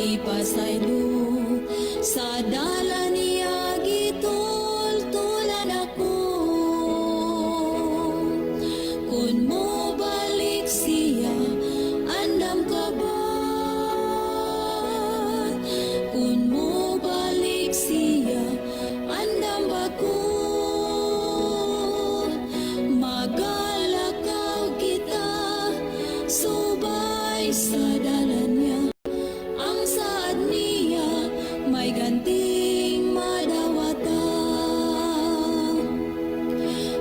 Gipasaylo. Sa dalan niya gitultulan ako. Kung mo balik siya, andam ka ba? Kung mo balik siya, andam ba ko? Magalakaw kita, subay sa dalan niya. Ang saad niya, may ganting madawatan.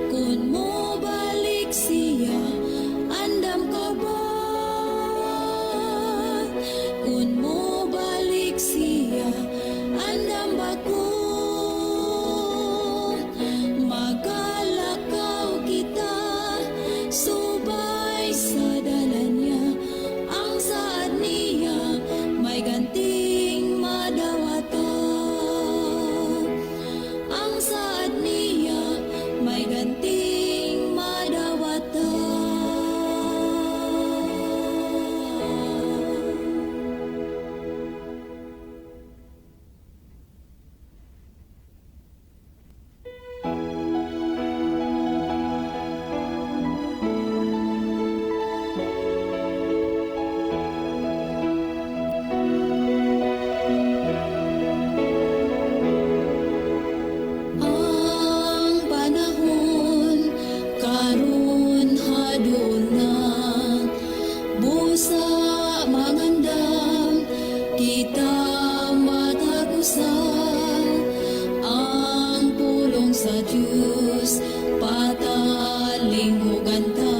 Kung mo balik siya, andam ka ba? Kung mo balik siya, andam ba ko? Magalakaw kita, subay sa dalan niya. Ang saad niya, may ganting madawatan. Ang saad niya, may ganting madawatan. Ang panahon karon hadol na, busa mangandam kita matagusan ang pulong sa Diyos, patalinghugan ta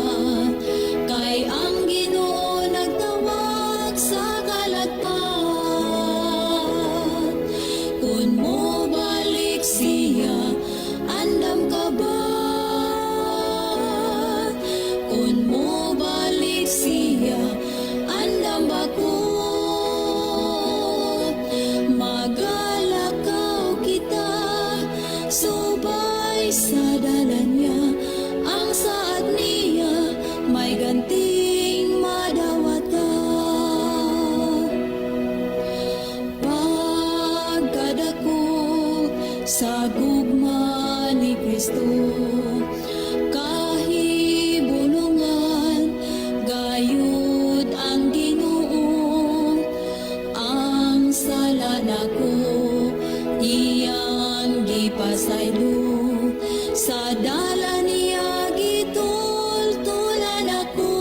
kay ang Ginoo nagtawag sa kalagpat. Kung mo balik siya, andam ka ba? Kung mo balik siya, andam ba ko? Magalakaw kita, subay sa dalan niya. Ang saad niya, may ganting madawatan. Pagkadako sa gugma ni Kristo, kahibulungan gayud ang Ginoo. Ang sala nako iyang gipasaylo, sa dalan niya gitultulan ako.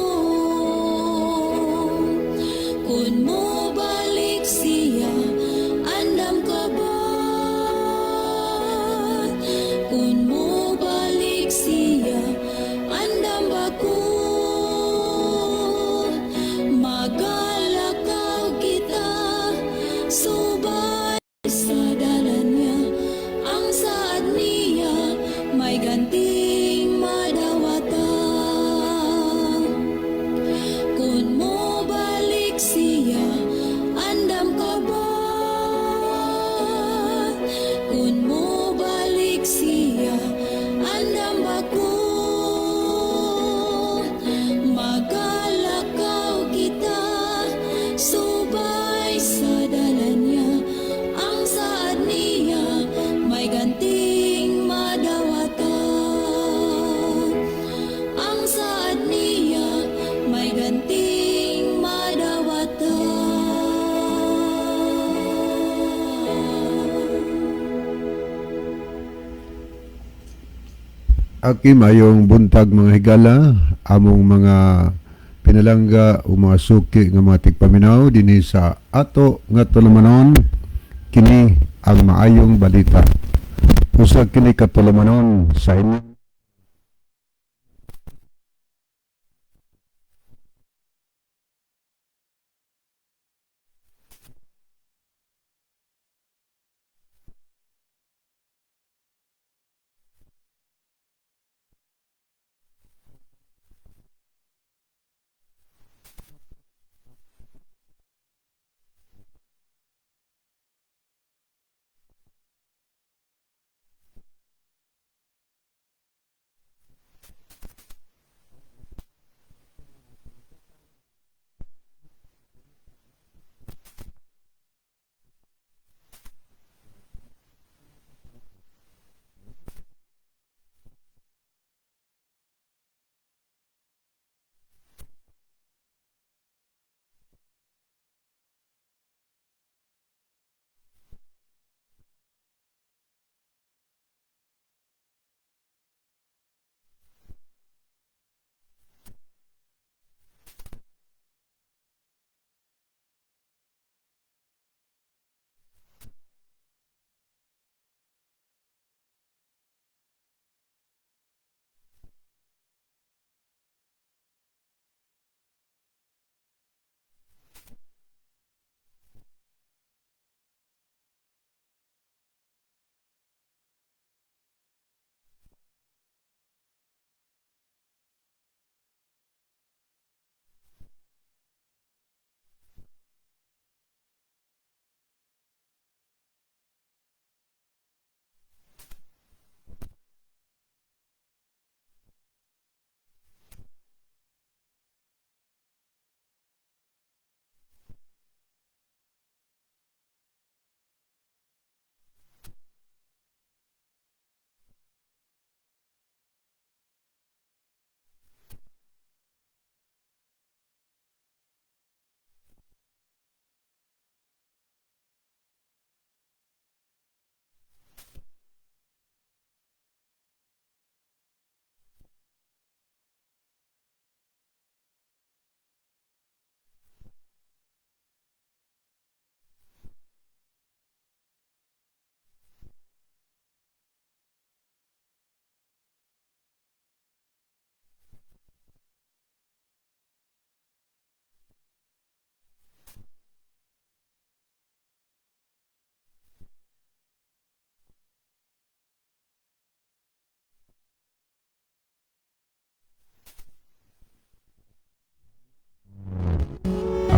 Kung mo balik siya, andam ka ba? Kung mo balik siya, andam ba ko? Magalakaw kita, subay sa dalan niya. Ang saad niya, may ganting madawatan. Kung mo balik siya, andam ka ba? Kung mo balik siya, andam ba ko? Magalakaw kita, subay sa dalan niya. Ang saad niya, may ganting madawatan. Ang saad niya, may ganting madawatan. Aki, mayong buntag, mga higala, among mga pinalangga o mga suki nga mga tigpaminaw dinhi sa ato nga tulumanon, kini ang Maayong Balita. Usa kini ka tulumanon sa inyo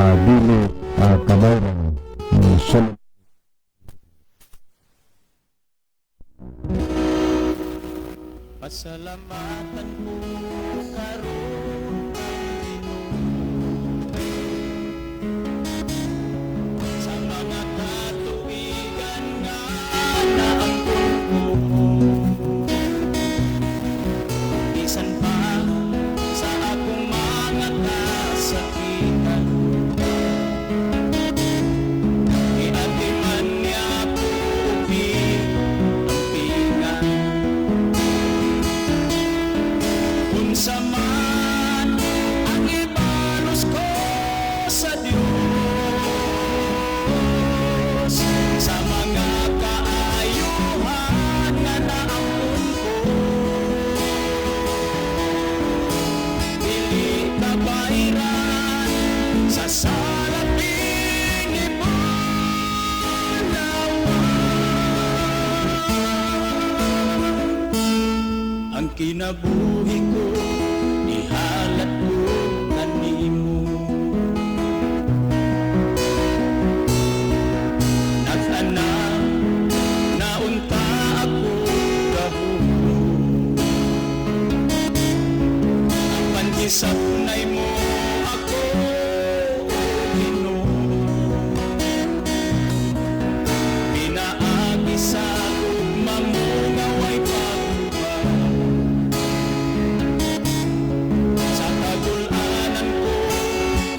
dili kabayran. So, Pasalamatan ko karon ang Ginoo sa mga katuigan nga naangkon ko. Bisan pa sa akong mga kasakitan, giatiman niya ako ang Unsa man ang ibalos ko sa Dios sa mga kaayuhan nga naangkon ko, dili kabayran sa salaping ibulawan. Ang kinabuhi ko, ihalat ko kanimo. Nag-anak na unta ako kahulog, apan gisapnay mo ako, Ginoo. Pinaagi sa gugma mo nga way pagubay, sa kagul-anan ko,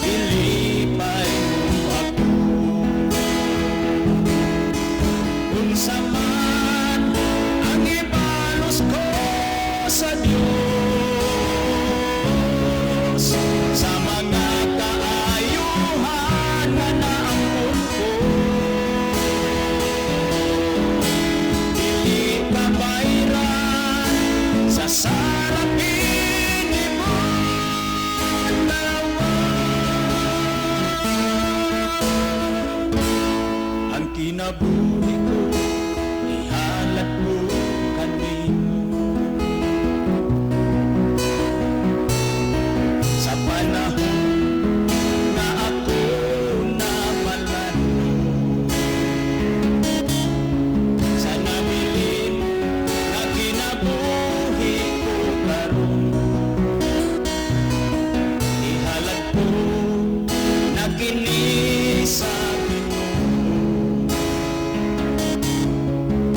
gilipay mo ako. Unsa man ang ibalos ko sa Dios sa mga kaayuhan nga naangkon ko, dili kabayran sa salaping ibulawan. Ang kinabuhi ko, ihalat ko kanimo. Sa panahon nga ako namalano, sa nabilin nga kinabuhi ko karon, ihalat ko na kini sa Ginoo.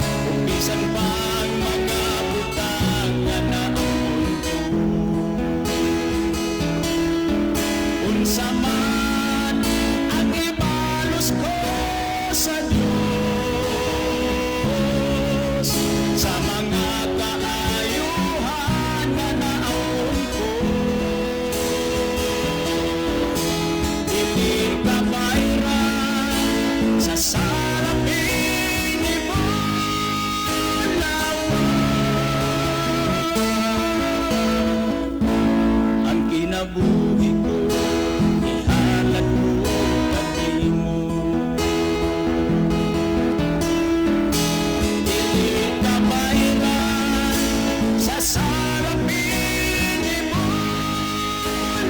Ug bisan pang mga butang nga naangkon ko, unsa man ang ibalos ko sa Dios sa mga kaayuhan nga naangkon ko, dili kabayran sa salaping ibulawan. Ang kinabuhi ko, ihalat ko kanimo. Dili kabayran sa salaping ibulawan.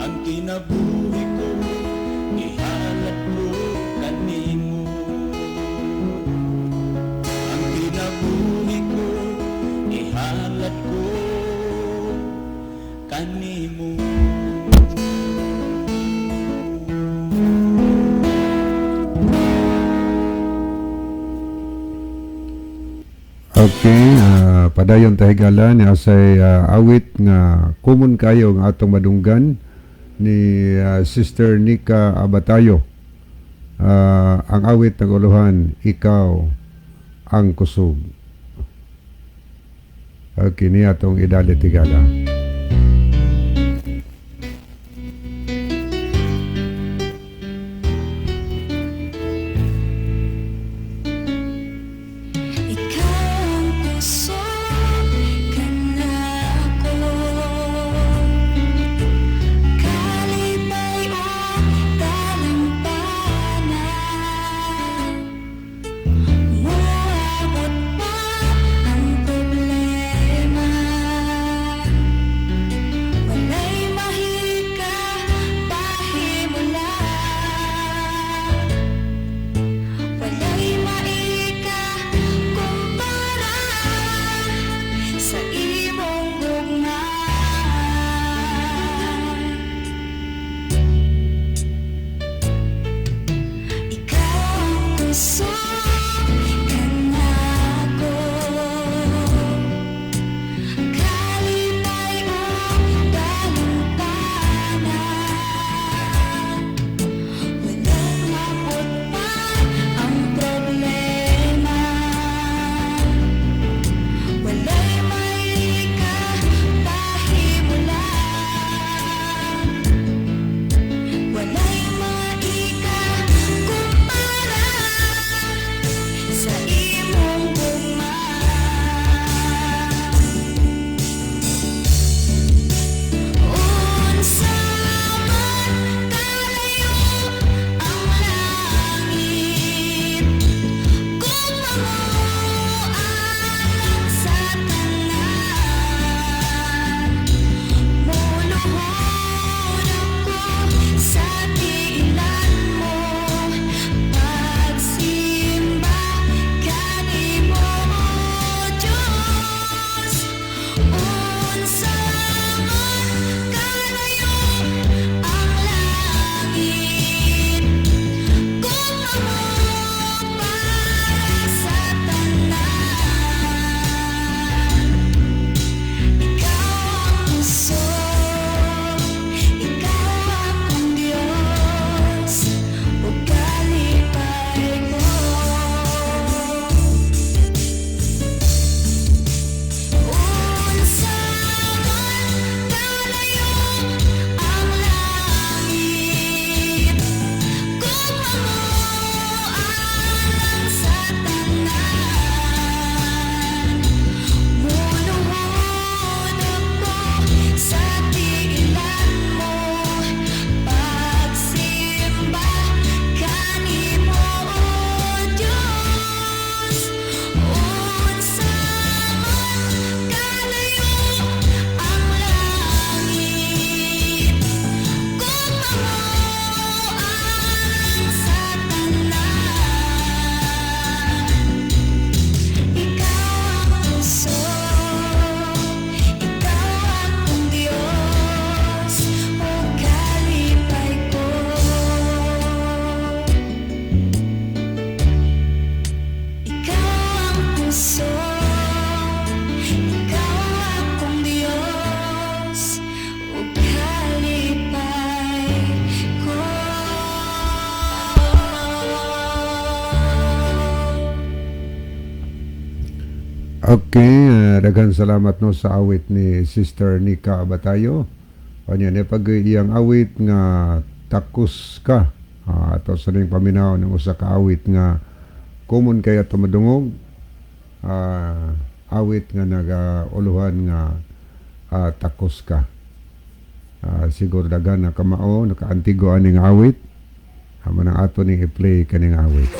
Ang kinabuhi ko, ihalat ko kanimo. Ang kinabuhi ko, ihalat ko kanimo. Okay, padayon ta, higala, ni asay awit nga common kayo nga atong madunggan ni Sister Nika Abatayo. Ang awit ng uluhan, "Ikaw ang Kusog." Okay, niya atong idalit, higala. Ikaw ang kusog kanako, kalipay ug dalampanan. Moabot pa ang problema. Okay, daghan salamat, no, sa awit ni Sister Nika Abatayo. Kanya ni pag iyang awit nga "Takos Ka". Ato sa ning paminaw ng usa ka awit nga common kaya tumadungog. Awit nga nagauluhan nga "Takos Ka". Siguro daghan na kamao nakaantigo aning awit. Amo nang ato ning i-play kaning awit.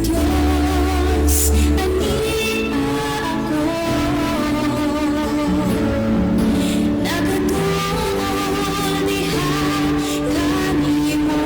Diyos, ania ako. Nagatuol diha kanimo.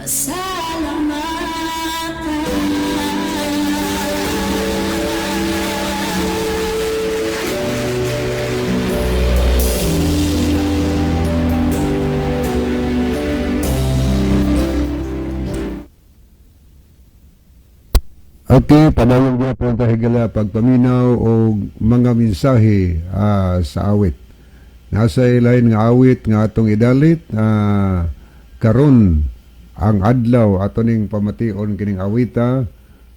Pasalamatan. Okay, padayon gyapon ta, higala, pagpaminaw og mga mensahe sa awit. Nasa ilain nga awit nga atong idalit karon ang adlaw ato ning pamation kining awita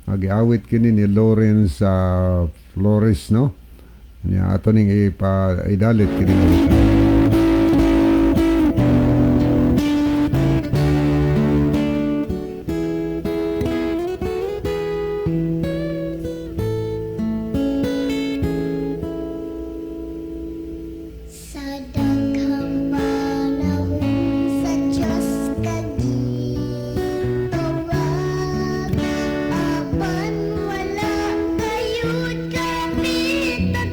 nga giawit kini ni Lawrence Flores, no. Nya ato ning ipa idalit kining awita. Sa daghang panahon sa Diyos kagitawag, apan wala kayod kapitagan.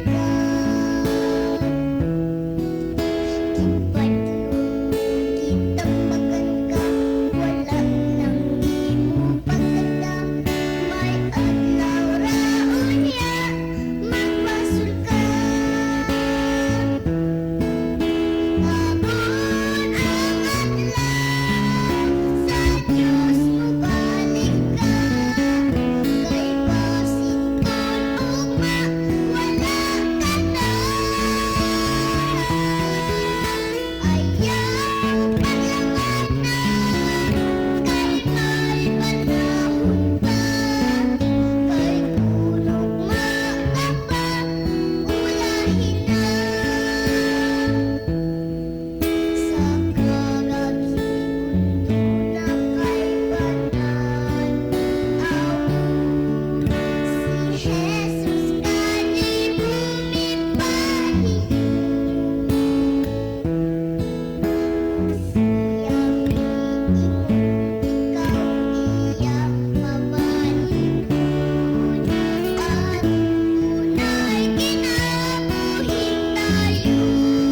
Gipadulong gitambakan ka, wala nang imo pagkanta. May adlaw ra unya, magbasol ka. Karon ang adlaw sa Diyos mobalik ka, kay basin kon ugma wala ka na. Ayaw paglanganan, kay may panahon pa, kay kunog makapa ulahin na. Sa kagabion duna kay panan-awon, si Jesus kanimo mipahiyon. Siya miingon, ikaw iyang pabalikon, at dunay kinabuhing dayon.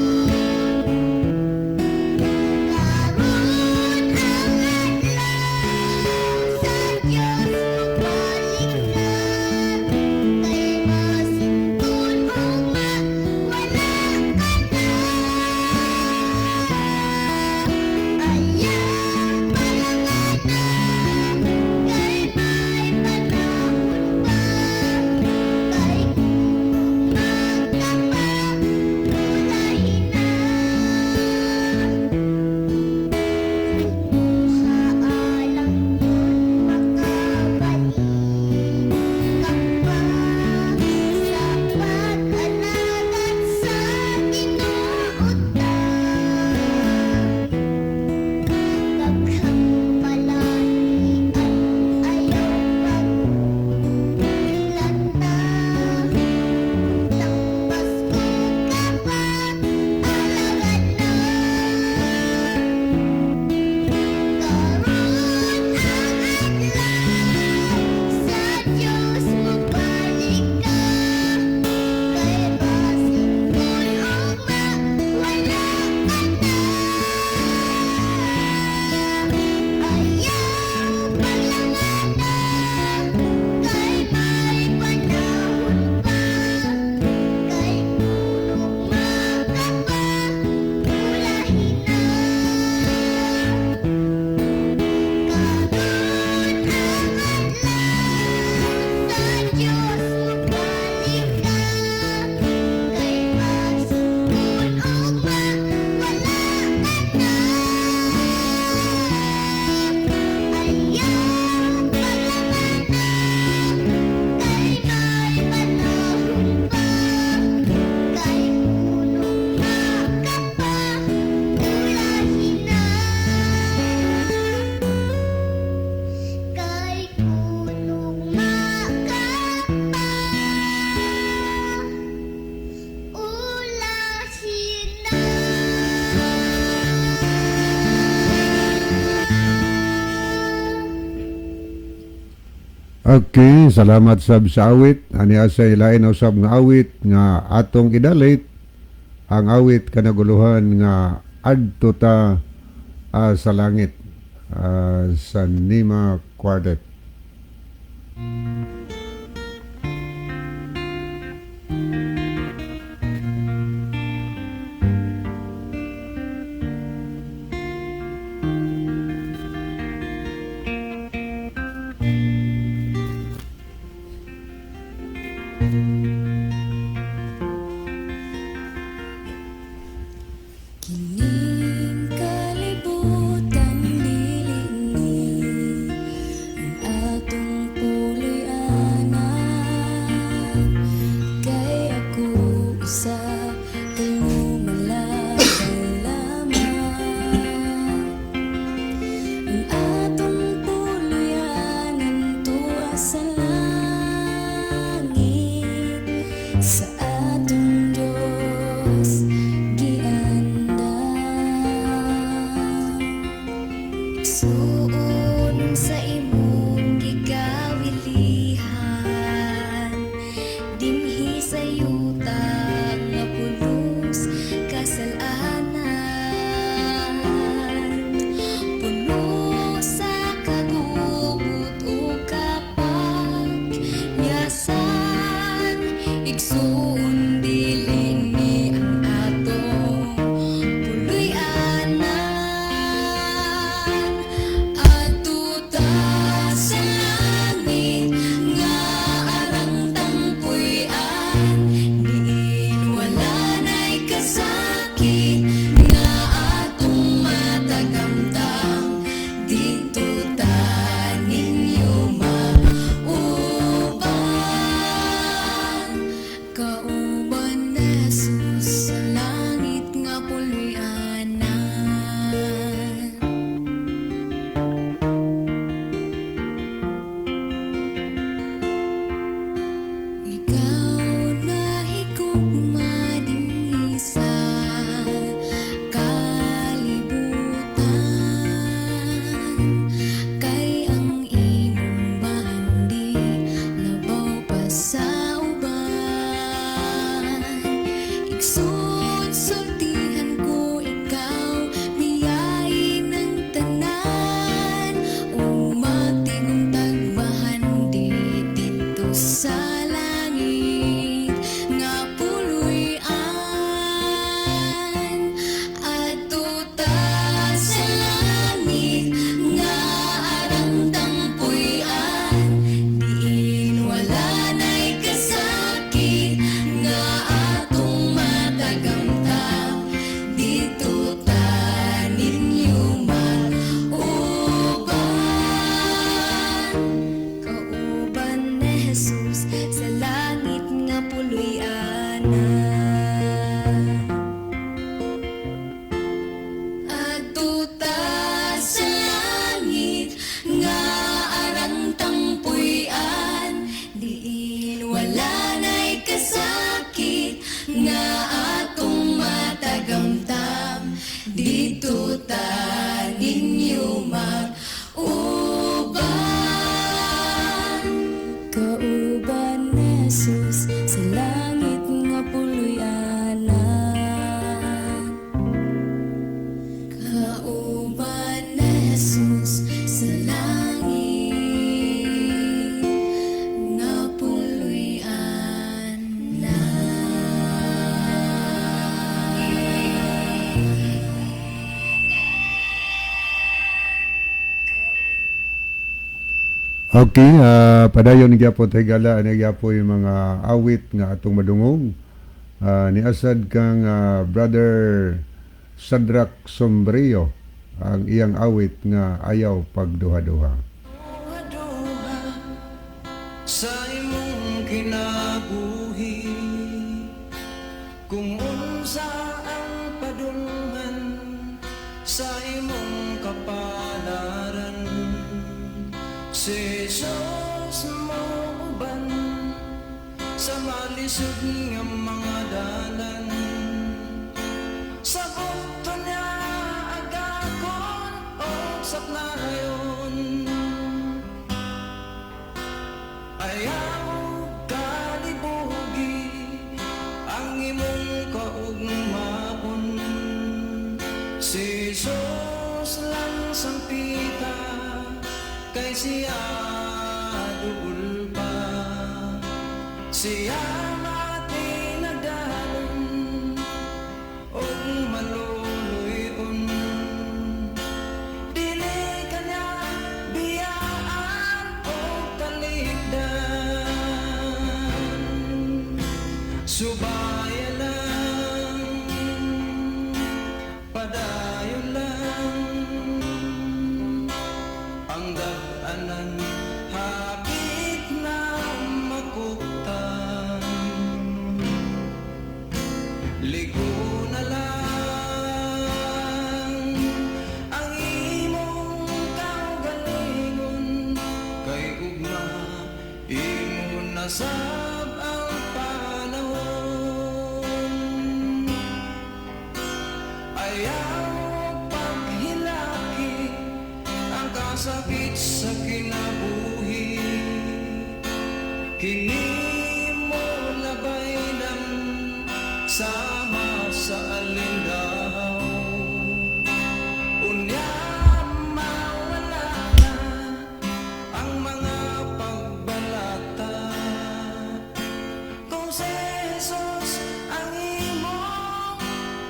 Karon ang adlaw sa Diyos mobalik ka, kay basin kon ugma wala ka na. Ayaw palanganan, kay may panahon pa, kay kunog makapa ulahin na. Kaalang yun makabalik ka pa sa pag-alagad sa tinuotan. Daghang palahian, ayaw paglanta. Tang baskog ka pa, alagad na. Karon ang adlaw sa Diyos mobalik ka, kay basin kon ugma wala ka na. Ayaw paglanganan, kay may panahon pa, kay kunog makapa ulahin na. Karon ang adlaw sa Diyos mobalik ka, kay basin kon ugma wala ka na. Ayaw paglanganan, kay may panahon pa, kay kunog makapa ulahin na. Kay kunog makapa ulahin na. Okay, salamat sab sa awit. Ani asa ilain usab nga awit nga atong idalit, ang awit kanaguluhan nga "Adto Ta sa Langit". Sa Nima Quartet. Kining kalibutan dili ni ang atong puloy-anan, kay ako usa kay lumalakay lamang. Ang atong puloy-anan tuwa sa langit, sa atong Diyos giandam. Igsuon sa imong gikawilihan dinhi sa yuta nga pulos kasalanan, puno sa kagubot ug kapakyasan. Igsuon, dili ni ang atong puloy-anan. Adto ta sa langit nga arang tang puy-an, diin wala na'y kasakit nga atong matagamtam. Didto ta ninyo mauban, kauban ni Jesus sa langit nga puloy-anan. Ikaw nahigugma dinhi sa kalibutan, kay ang imong bahandi labaw pa sa uban. Igsoon, sultihan ko ikaw, biyain ang tanan, ug magtigom tag bahandi didto sa langit nga puloy-an. Adto ta sa langit nga arang tang puy-an, diin wala na'y kasakit nga atong matagamtam. Didto ta ninyo mauban, kauban ni Jesus sa langit nga puloy-anan. Adto ta sa langit nga arang tang puy-an, diin wala na'y kasakit nga atong matagamtam. Didto ta ninyo mauban, kauban ni Jesus sa langit nga puloy-anan. Kauban ni Jesus sa langit nga puloy-anan. Okay, padayon gyapon, higala, ani gyapon yung mga awit nga atong madungog. Niasad kang Brother Shadrach Sombrio ang iyang awit nga "Ayaw Pagduha-duha." Duha sa imong kinabuhi, kung unsa ang padulngan sa imong kapalaran, si Jesus mouban sa malisod nga mga dalan. Sa buto niya agakon og saplayon. Ayaw kalibugi ang imong kaugmaon. Si Jesus lang sampitan. Siya duol pa. Siya matinagdanon og maluluy-on. Dili ka niya biyaan o talikdan. Subaya lang, padayon lang, ang dag-anan hapit na makuptan. Ligo na lang ang imong kaugalingon, kay ugma imo nasab ang panahon. Ayaw paghilaki ang kasakit sa kinabuhi. Kini mo labay lang sama sa alindaw. Unya mawala na ang mga pagbalata kung si Jesus ang imong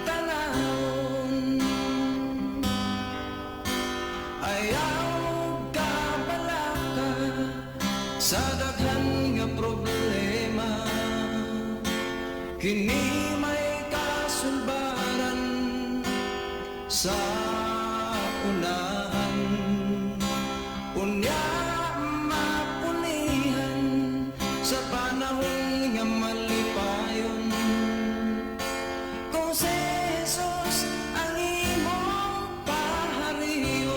tanawon. Ayaw kabalaka sa daghan nga problema. Kini may kasulbaran sa unahan. Unya mapulihan sa panahon nga malipayon kung si Jesus ang imong paharion.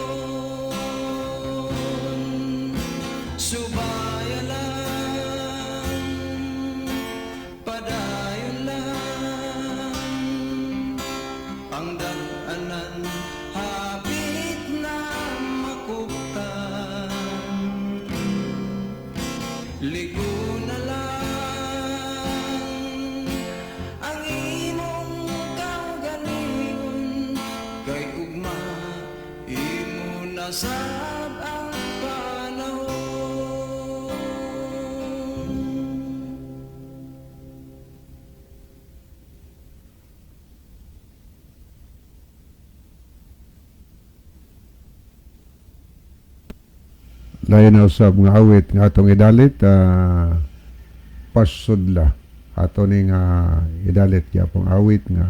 Subaya lang, padayon lang, ang dag-anan hapit na makuptan. Ligo na lang ang imong kaugalingon, kay ugma imo nasab ang panahon. Lain na usab nga awit nga atong idalit, pasudla ato ning idalit gyapong awit nga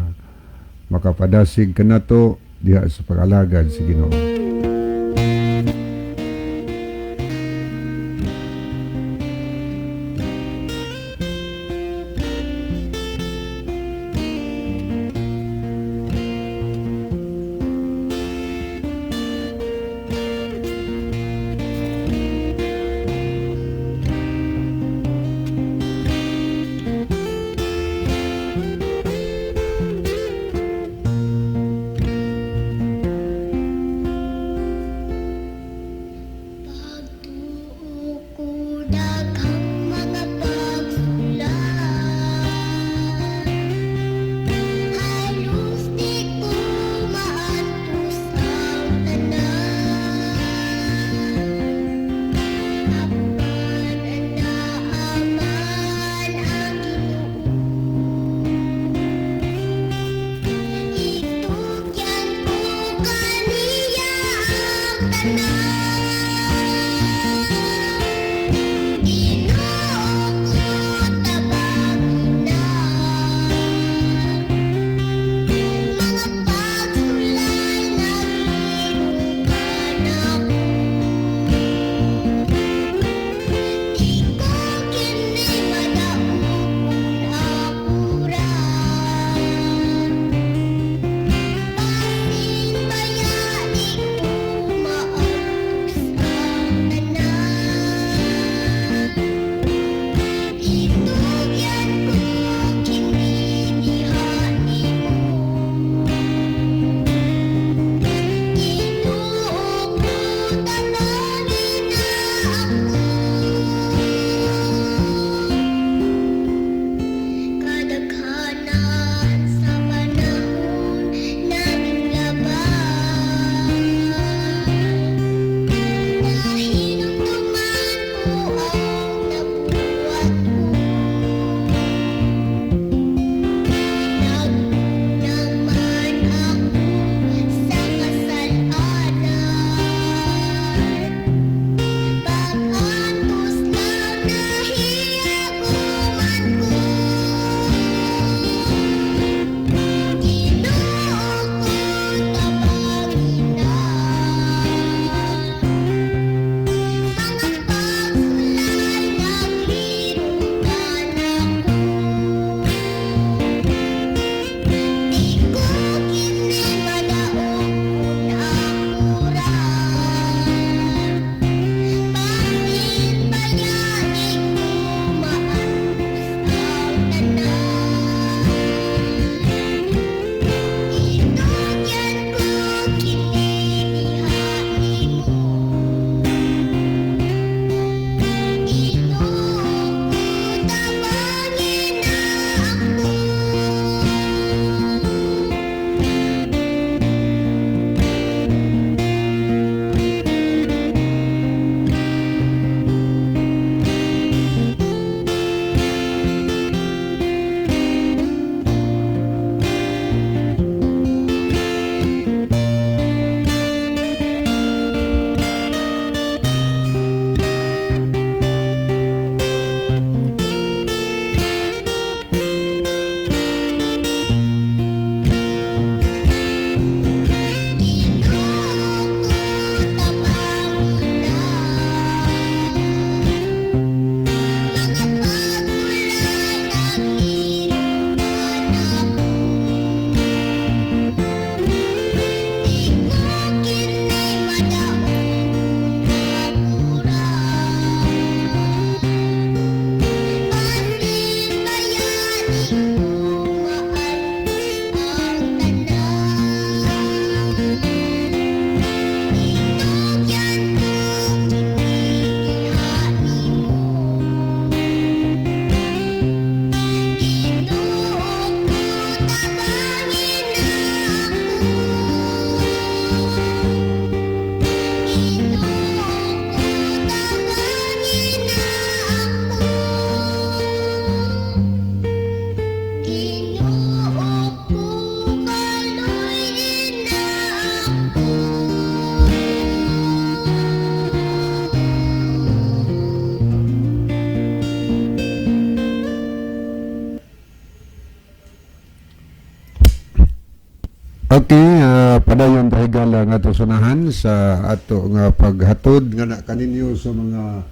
makapadasig kanato diha sa pag-alagad sa Ginoo. Okay, padayon ta, higala, nga ato sunahan sa ato nga paghatod nga na kaninyo sa mga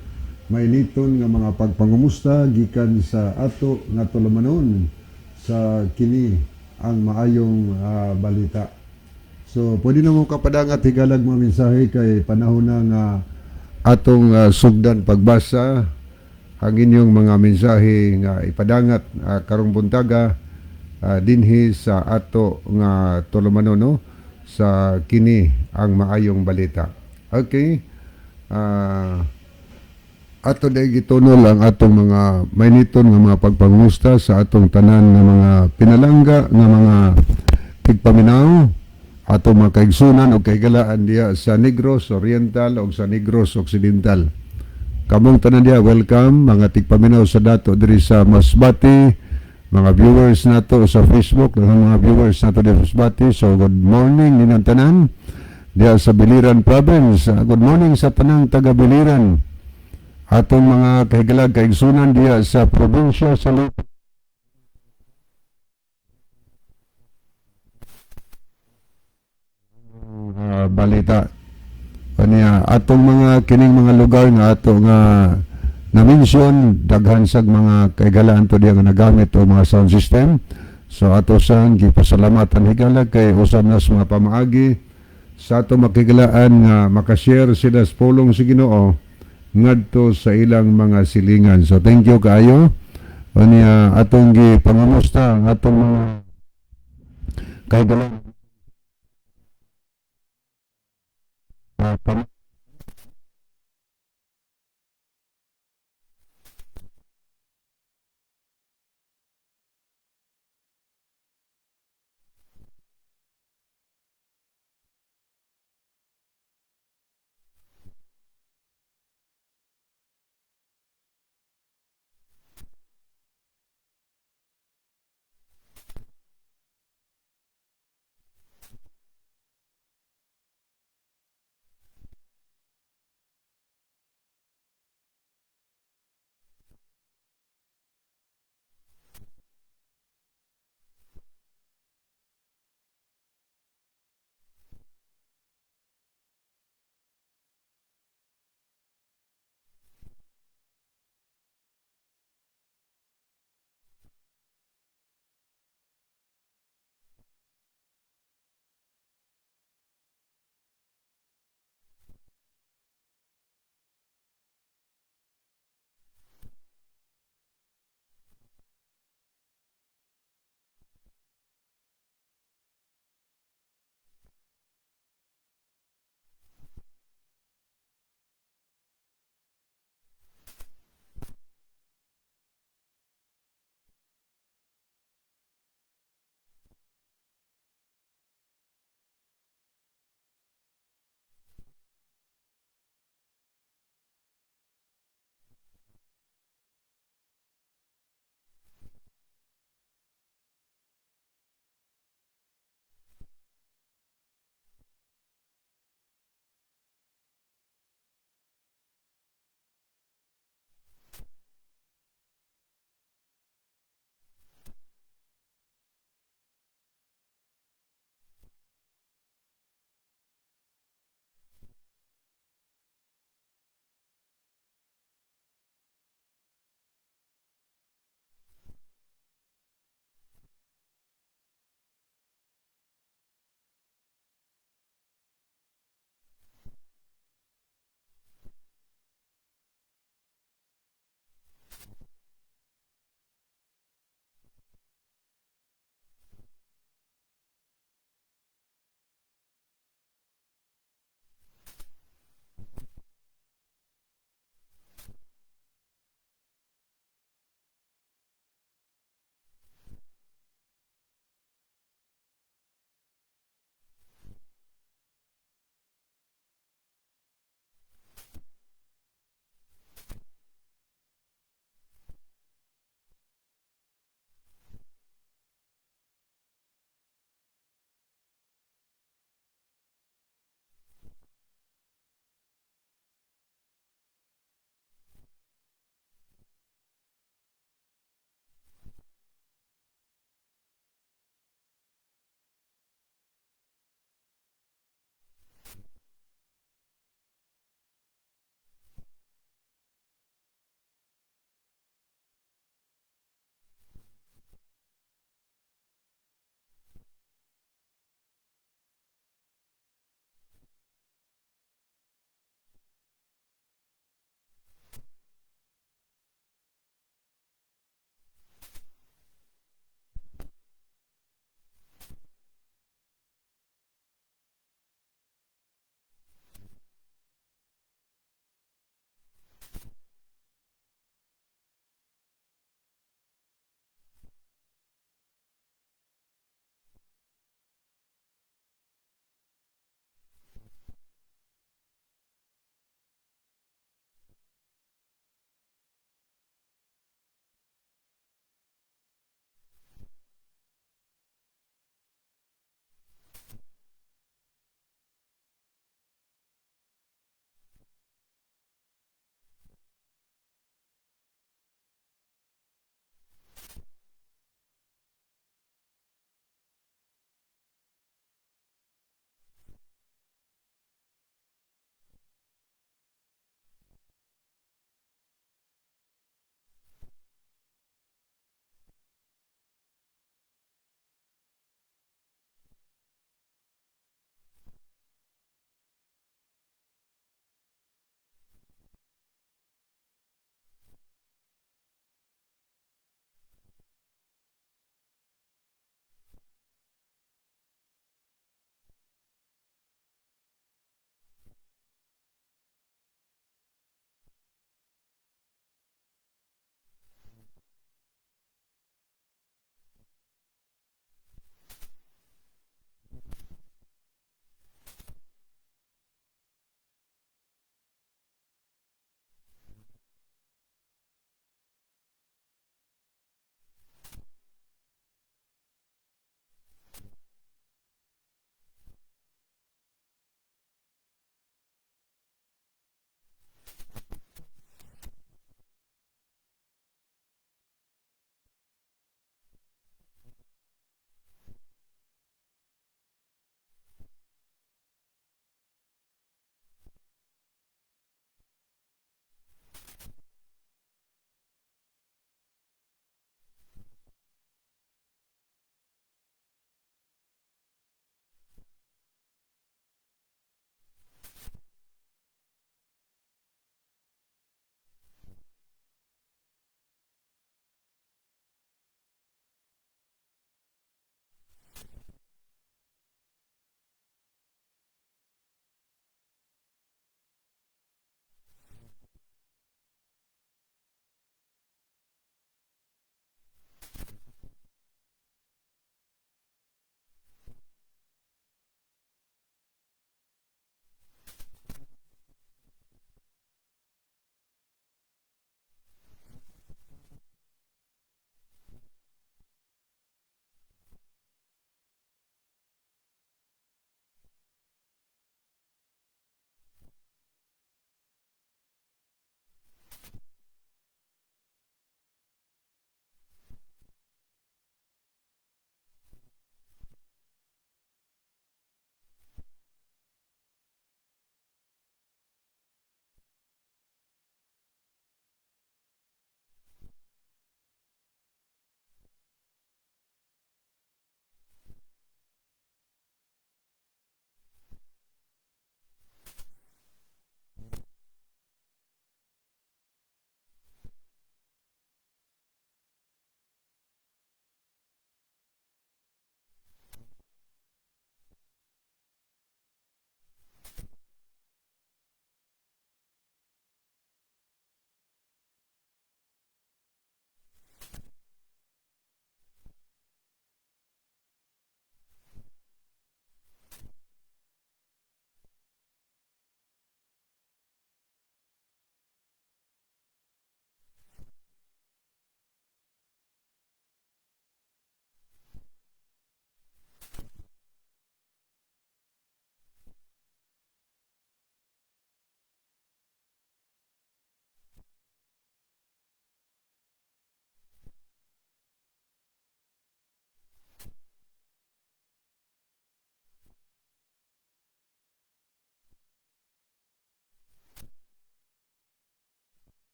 mainiton nga mga pagpangumusta gikan sa ato nga tulumanon sa kini ang maayong balita. So pwede na mo kapadangat, higalag, mga mensahe kay panahon na nga atong sugdan pagbasa ang inyong mga mensahe nga ipadangat karong buntaga dinhi sa ato nga tulumanon, no, sa kini ang maayong balita. Okay. Ato dahil gitunol ang atong mga mainiton nga mga pagpangusta sa atong tanan nga mga pinalangga nga mga tigpaminaw, atong mga kaigsunan o kahigalaan diha sa Negros Oriental o sa Negros Occidental. Kamong tanan diha, welcome mga tigpaminaw sa dato diri sa Masbate, mga viewers nato sa Facebook, daghang mga viewers nato diri sa Masbate. So good morning ninyong tanan diha sa Biliran Province. Good morning sa tanang taga Biliran. Atong mga kahigalag kaigsunan diha sa probinsya sa Leyte. Balita. Kaniya atong mga kining mga lugar nga ato nga na-mention, daghan sag mga kahigalaan to diya nga nagamit o mga sound system. So ato sang gipasalamatan, higala, kay usab na sa mga pamaagi sa ato makigalaan nga makashare sila sa pulong sa Ginoo ngadto sa ilang mga silingan. So thank you kaayo. Unya atong gipangamusta ang atong mga kahigalaan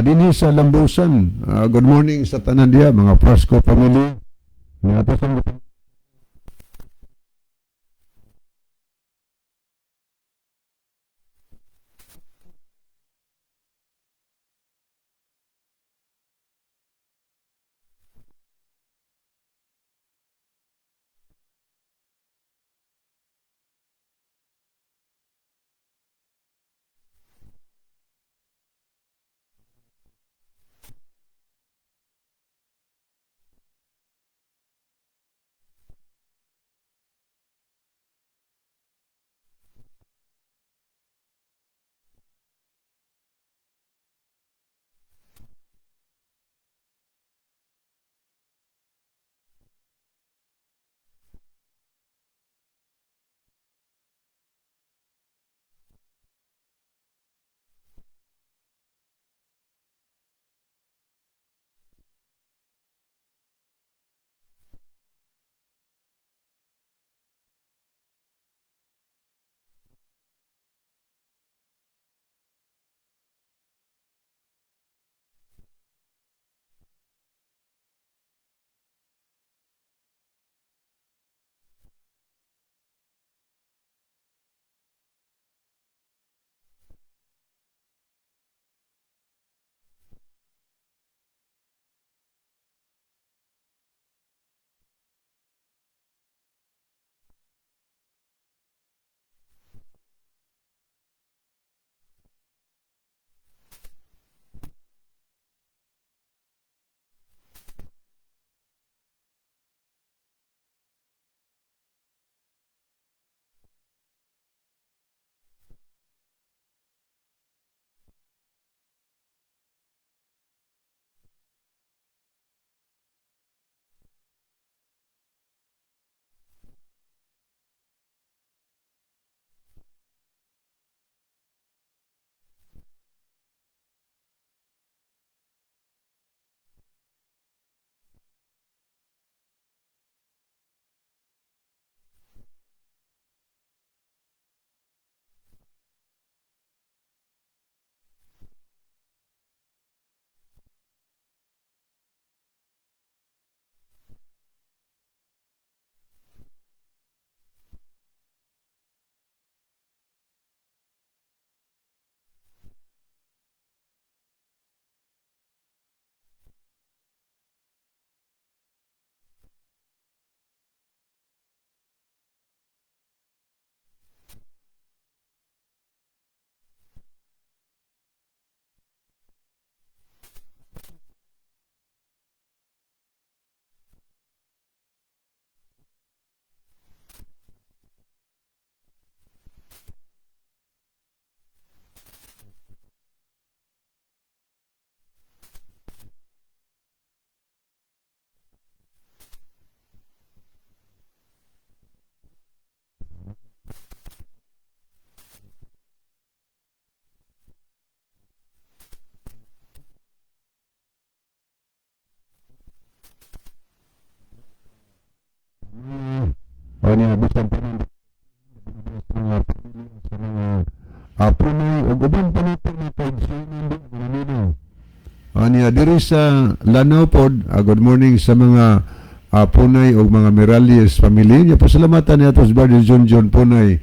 Dinhi sa Lambusan, good morning sa tanan diha, mga Frasco family. Niadto sa O niya bisan pa rin mga pamilya sa mga punay ug uban pa nato na kaigsuonan di ang naminaw. Niya diri sa Lanao pod, good morning sa mga Punay ug mga Miralles family. Nya pasalamatan niya to si Brother John John Punay,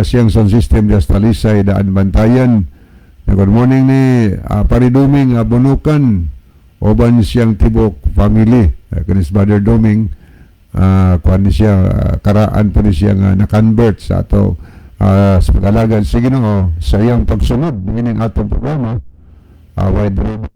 siyang sound system diya sa Talisay, Daan Bantayan. Na good morning ni Pariduming Bunukan uban siyang tibok family. Kinis Brother Duming, kuan ni siya, karaan po ni siya nga na-convert sa ato sa pag-alagad sa Ginoo sa iyang pagsunod niining atong programa, wide range.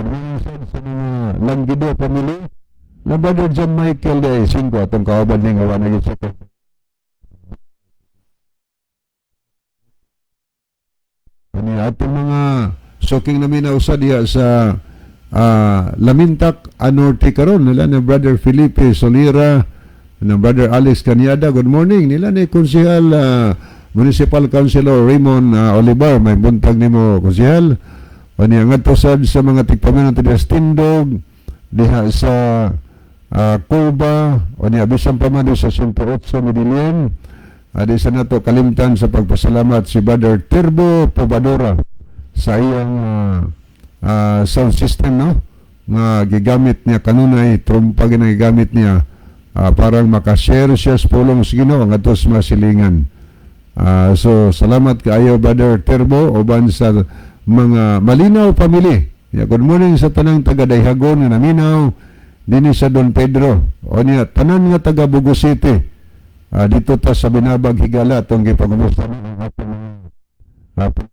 Good morning sad sa mga Langgido family. Na Brother John Michael de Cinco atong kauban ning awa na gyud sa Ani atong mga suking naminaw sa diha sa Lamintak Anorte karon nila ni Brother Felipe Solira, na Brother Alex Caniada. Good morning nila ni Konsehal, Municipal Councilor Raymond Olivar. May buntag nimo, konsehal. Ani ngadto sad sa mga tigpaminaw diha sa Tindog, diha sa Cuba, o niya bisan pa man sa 108 Medellin. Adi sa nato kalimtan sa pagpasalamat si Brother Turbo Pobadora sa iyang sound system, no, nga gigamit niya kanunay, trumpa gina gigamit niya parang makashare siya sa pulong sa Ginoo ngadto sa mga silingan. So salamat kaayo, Brother Turbo, uban sa mga Malinaw family. Yeah, good morning sa tanang taga Dayhagon nga naminaw dinhi sa Don Pedro. O niya tanan nga taga Bugo City. Dito ta sa Binabag, higala, atong gipangumusta ang atong mga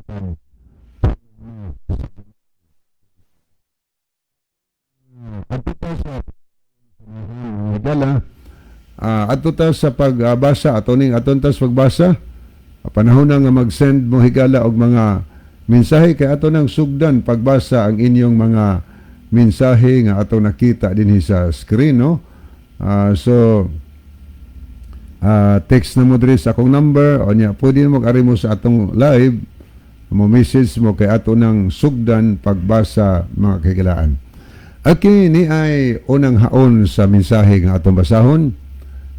Adto ta sa higala. Adto ta sa pagbasa, ato ning aton ta sa pagbasa. Panahon na nga mag-send mo, higala, og mga mensahe kay ato nang sugdan pagbasa ang inyong mga mensahe nga ato nakita dinhi sa screen, no? So text na mo diri sa akong number o nya pwede mo ari mo sa atong live, mo message mo kay ato nang sugdan pagbasa, mga kahigalaan. Okay, ni ay unang haon sa mensahe nga atong basahon.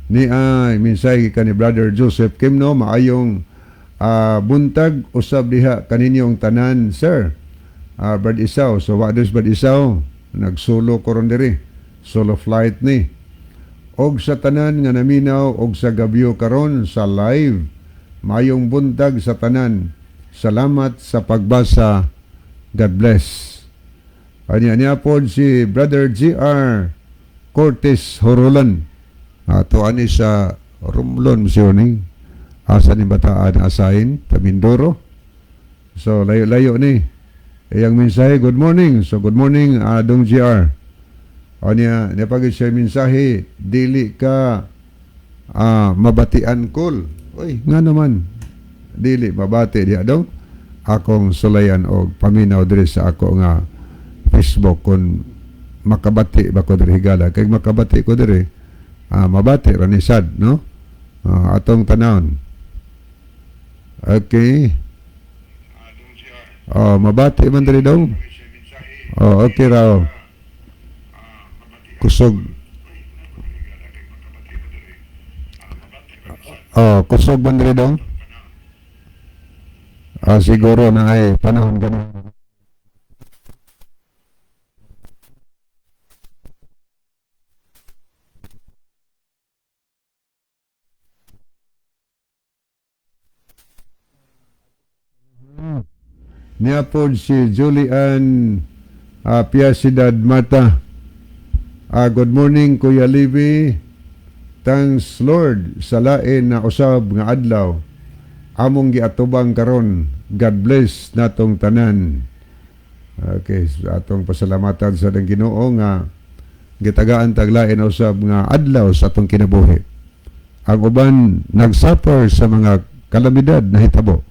Ni ay mensahe gikan ni Brother Joseph Kimno: "Maayong buntag usab diha kaninyong tanan, sir. Brad Isaw." So wa des Brad Isaw, nagsulo ko ron diri. Solo flight ni. "Og sa tanan nga naminaw og sa gabyo karon sa live. Maayong buntag sa tanan. Salamat sa pagbasa. God bless." Anya niya po si Brother G.R. Cortez Horolan. Ato ani sa Romblon siyo ni. Asa ni Bataan asain, ta Mindoro. So layo-layo ni. Iyang mensahe, "Good morning." So good morning, Dong GR. Anya, niya pag siya mensahe, "Dili ka mabatian kol." Uy, nga naman. Dili mabati diha dong. Akong sulayan og paminaw diri sa ako nga Facebook kung makabati ba ko diri, higala. Kay makabati ko diri, mabati ra ni sad, no? Atong tanawon. Okay. Oh, mabati man diri dong. Oh, okay raw. Kusog. Oh, kusog man diri dong. Siguro na ay panahon ganun. Niya po si Julian Piacidad Mata. "Good morning, Kuya Libby. Thanks Lord sa lain na usab nga adlaw. Among giatubang karon. God bless natong tanan." Okay, so atong pasalamatan sa dang Ginoo nga gitagaan tag lain na usab nga adlaw sa atong kinabuhi. Ang uban nagsuffer sa mga kalamidad na hitabo.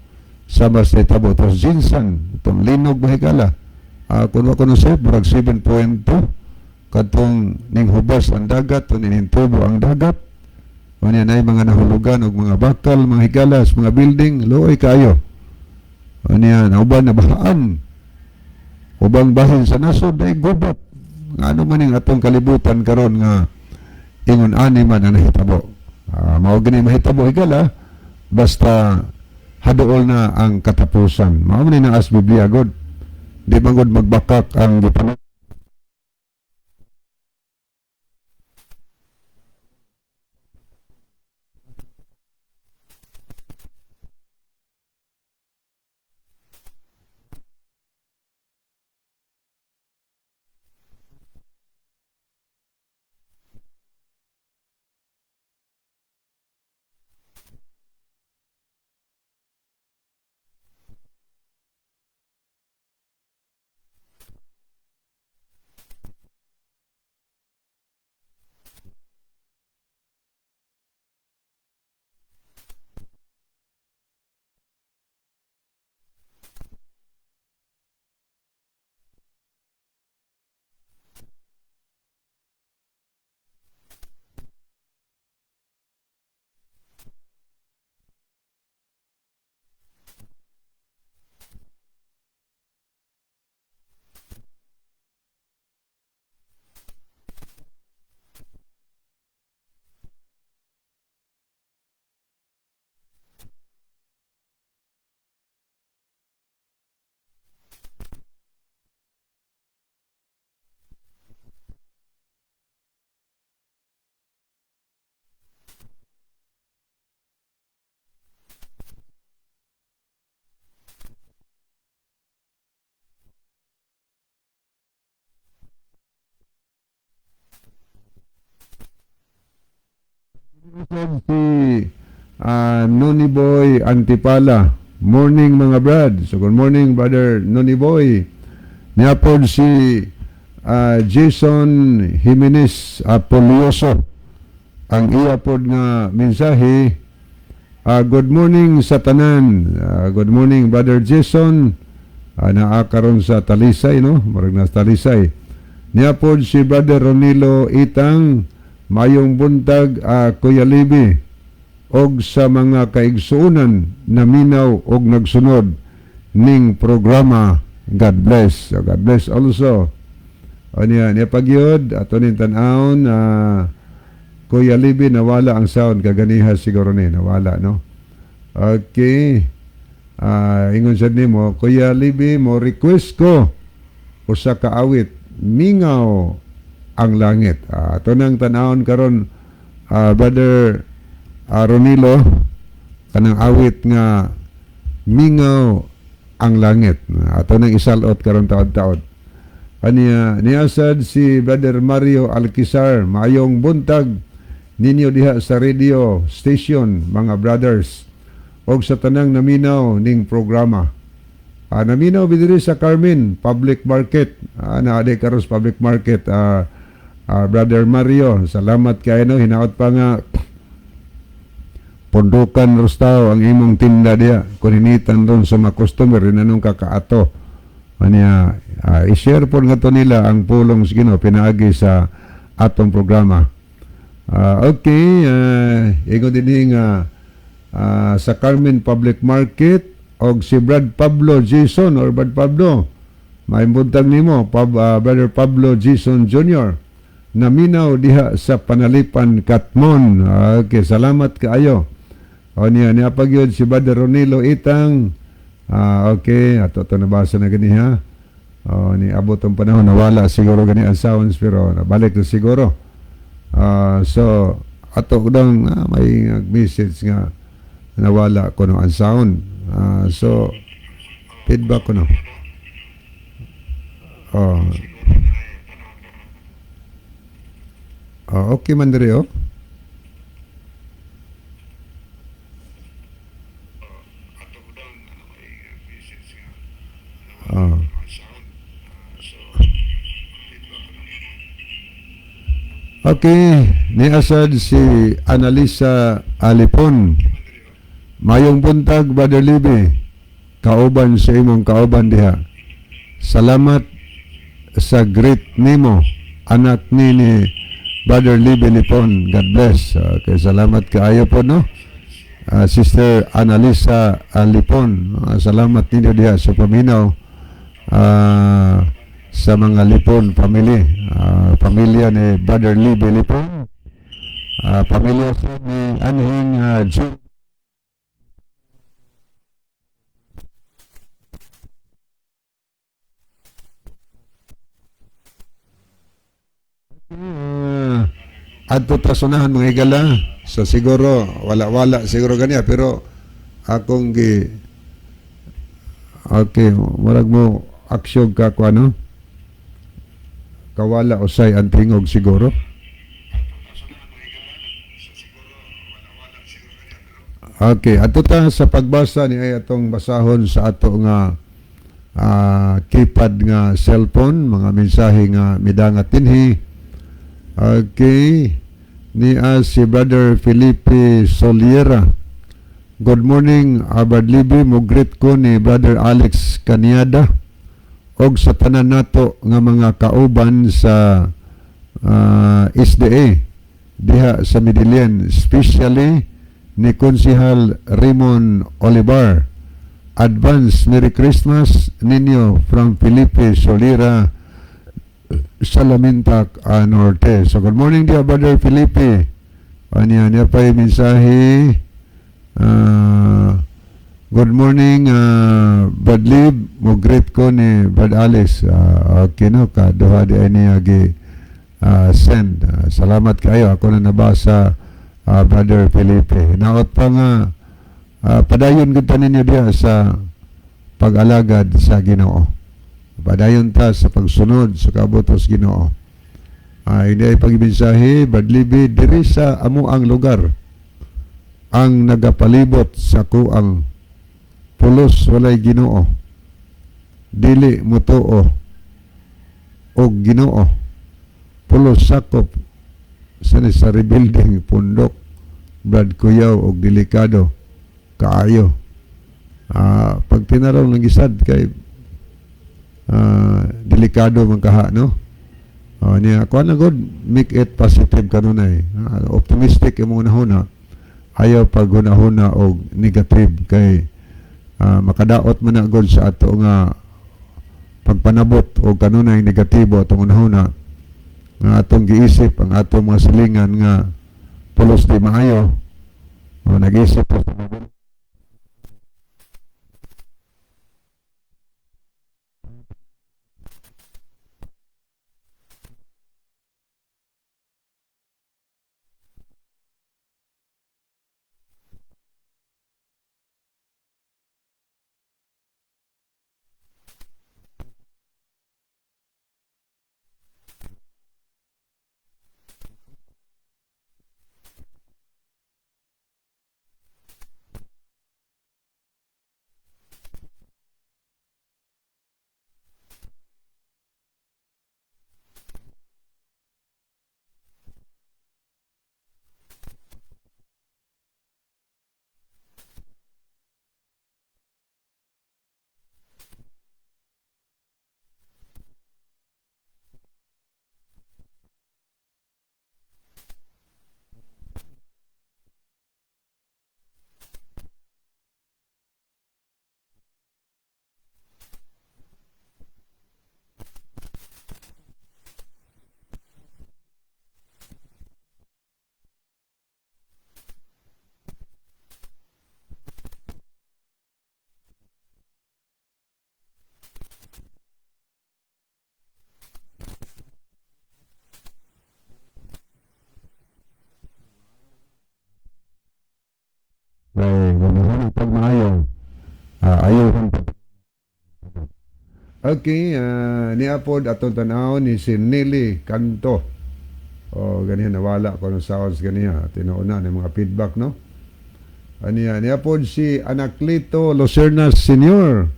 Sama sa hitabo to GenSan, itong linog, mahigala. Kung ako no murag 7.2 katong ning hubas ang dagat o ninintubo ang dagat. Unya na mga nahulugan og mga bakal, mga higalas, mga building, luoy kayo. Unya na uban na bahaan. Ubang bahin sa nasod ay gubat. Ano man ning atong kalibutan karon nga ingon ani man ang nahitabo. Mao gani mahitabo, higala, basta haduol na ang katapusan. Mao man ni naas Biblia god. Di man gud magbakak ang gipanan. Si Noni Boy Antipala. Morning, mga brad. So good morning, Brother Noni Boy. Niya pod si Jason Jimenez Apolioso. Ang iya pod nga mensahe, good morning sa tanan. Good morning, Brother Jason. Naa karon sa Talisay, no? Murag na sa Talisay. Niya pod si Brother Ronilo Itang, mayong buntag, Kuya Libi, og sa mga kaigsuonan naminaw og nagsunod ning programa. God bless. So, God bless also. O niya, niya pagyod, ato ning tan-awon, Kuya Libi, nawala ang sound kaganiha siguro ni, nawala, no? Okay. Ingon sad nimo, "Kuya Libi, mo request ko usa ka awit, Mingaw ang Langit." Ato nang tan-awon karon, Brother Ronilo, kanang awit nga Mingaw ang Langit. Ato nang isalot karon taod-taod. Aniya niasad si Brother Mario Alquizar, "Maayong buntag ninyo diha sa radio station, mga brothers, og sa tanang naminaw ning programa." Naminaw bi diri sa Carmen Public Market. Naa di karon sa Public Market, Brother Mario. Salamat kay, no, hinaot pa nga pondokan rostaw ang imong tinda diya kung hinitan ron sa mga customer rinanong kakaato. Aniya i-share po nga to nila ang pulong sa Ginoo pinaagi sa atong programa. Okay, ingon din nga sa Carmen Public Market og si Brad Pablo Jason or Brad Pablo, maayong buntag nimo, Brother Pablo Jason Jr., naminaw diha sa Panalipan, Katmon. Okay, salamat kaayo. O niya, niya pagyod si Brother Ronilo Itang. Okay, ato to nabasa na gani ha. O, ni abot ang panahon, nawala siguro gani ang sounds pero nabalik na siguro. So ato dong may message nga nawala kuno ang sound. So feedback ko, no. Oh. Oh, okay man diri, oh. Oh. Okay, niasad si Analisa Alipon. "Mayong buntag, Brother Libi. Kauban sa imong kauban diha. Salamat sa great nimo, anak ni Brother Libi Lipon. God bless." Okay, salamat kaayo po, no? Sister Analisa Alipon. Salamat ninyo diha sa paminaw sa mga Lipon family. Pamilya ni Brother Libi Lipon. Pamilya sa ni Anhing Jim. Adto ta sunahan, mga higala. So siguro wala-wala siguro ganiya pero akong gi. Okay, murag mo aksyon ka ko ano? Kawala usay ang tingog siguro. Okay, adto ta sa pagbasa ni ay atong basahon sa ato nga keypad nga cellphone, mga mensahe nga midangat dinhi. Okay. Ni si Brother Felipe Soliera. "Good morning, Brad Libby. Mo-greet ko ni Brother Alex Caniada og sa tanan nato nga mga kauban sa SDA diha sa Medellin, especially ni Konsihal Raymond Olivar. Advance Merry Christmas ninyo from Felipe Solira, Salamintac Norte." So good morning dear Brother Felipe. Anya niya pa yung mensahe. "Good morning, Brad Lib. Mo-greet ko ni Brad Alex." Okay, no, kaduha di ay niya gi send. Salamat kayo. Ako na nabasa, Brother Felipe. Naot pa nga padayon gud ta ninyo diha sa pag-alagad sa Ginoo. Padayon ta sa pagsunod sa kabutos Ginoo. Hindi ay pagmensahe, Brad Libby, "Diri sa amo ang lugar ang nagapalibot sa kuang Pulos walay Ginoo. Dili motuo og Ginoo. Pulos sakop sa ni sa rebuilding pundok, Brad Kuyaw, og delikado kaayo. Pag tinaraw ng gisad kay delikado man kaha, no? Oh, niya kuan na good, make it positive kanunay. Optimistic imong hunahuna. Ayaw pag hunahuna og negative kay makadaot man na gud sa ato nga pagpanabot og kanunay negatibo atong hunahuna nga atong giisip ang atong mga silingan nga pulos di maayo. O, nag-isip po sa mga Kay gumahuna pag maayo, ayaw. Okay, niapod atong tan-awon ni si Nelly Canto. O ganihan nawala ko ng sounds ganiha. Tinuon na ni mga feedback, no? Aniya, niapod si Anacleto Lucerna Senior.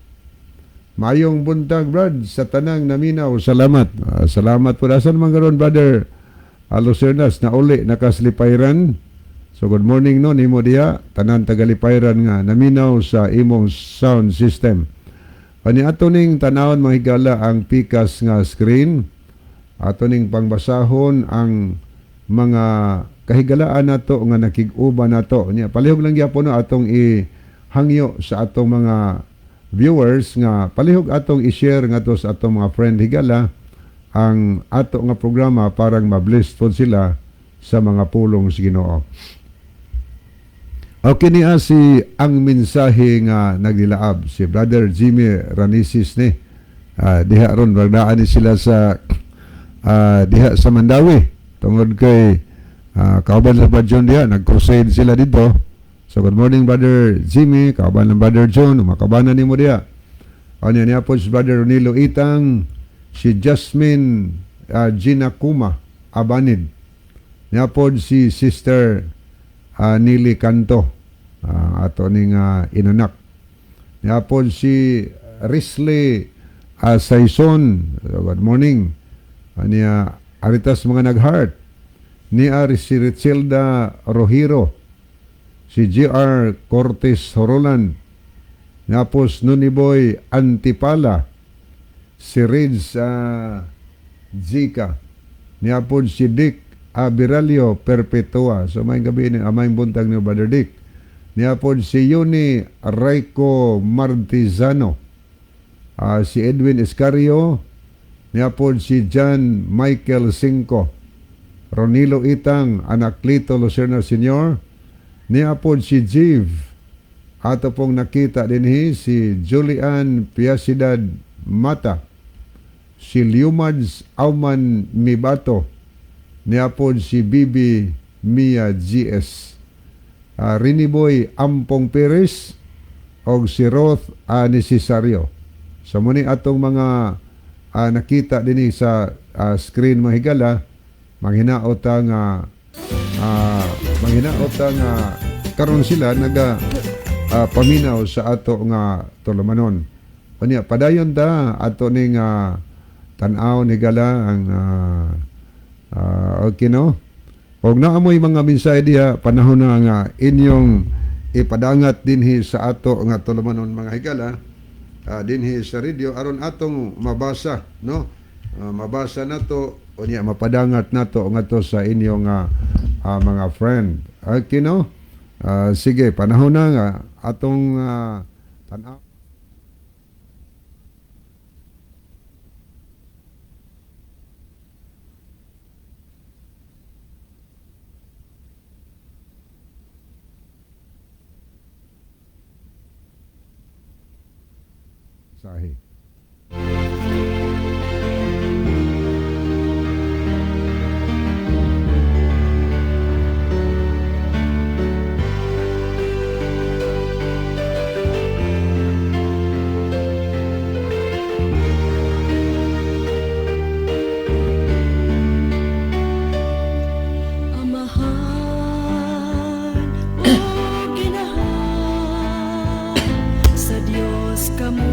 Mayong buntag, Brad, sa tanang naminaw. Salamat. Salamat po. Asan man karon, brother Lucernas, nauli nakaslipayran. So good morning, no, nimo diha, tanan tagalipayran nga naminaw sa imong sound system. Ani ato ning tanawon, mga higala, ang pikas nga screen. Ato ning pangbasahon ang mga kahigalaan nato nga nakig-uban nato. Nya palihog lang gyapon, no, atong ihangyo sa atong mga viewers nga palihog atong i-share ngadto sa atong mga friend, higala, ang ato nga programa parang mabless pod sila sa mga pulong sa Ginoo. Okay niya si ang mensahe nga nagdilaab si Brother Jimmy Ranisis ni. Diha ron bagdaan ni sila sa diha sa Mandawi tungod kay kauban sa Brother John diha, nag-crusade sila dito. So good morning, Brother Jimmy, kauban ng Brother John, makabanan nimo diha. Ano niya po si Brother Ronilo Itang, si Jasmine Gina Kuma Abanid. Niya po si Sister Nili Canto, ato ning inanak. Niya po si Risley Saison. Good morning. Niya aritas mga nag-heart. Niya si Richelda Rohiro, si G.R. Cortez Horolan, niya po si Nuniboy Antipala, si Riz Zika, niya po si Dick Abiralio Perpetua. So may gabi ni amay buntag ni Brother Dick. Niya po si Yuni Rayco Martizano, si Edwin Escario, niya po si John Michael Cinco, Ronilo Itang, Anaclito Lucerna Sr., niya po si Jiv, ato pong nakita dinhi si Julian Piacidad Mata, si Liumads Auman Mibato, niya po si Bibi Mia GS, Riniboy Ampong Perez, og si Roth Necesario. So muni atong mga nakita dinhi sa screen, mga higala, manghinaot ta nga karon sila naga paminaw sa ato nga tulumanon. Unya padayon ta ato ning tan-aw ni gala ang okay, no? Og naamoy mga mensahe diha, panahon na nga inyong ipadangat dinhi sa ato nga tulumanon, mga higala, dinhi sa radio aron atong mabasa, no? Mabasa nato, unya mapadangat nato ngadto sa inyong mga friend. Okay, no? Sige, panahon na nga atong tan-aw. Sahi. Amahan ug Inahan, sa Dios kamo.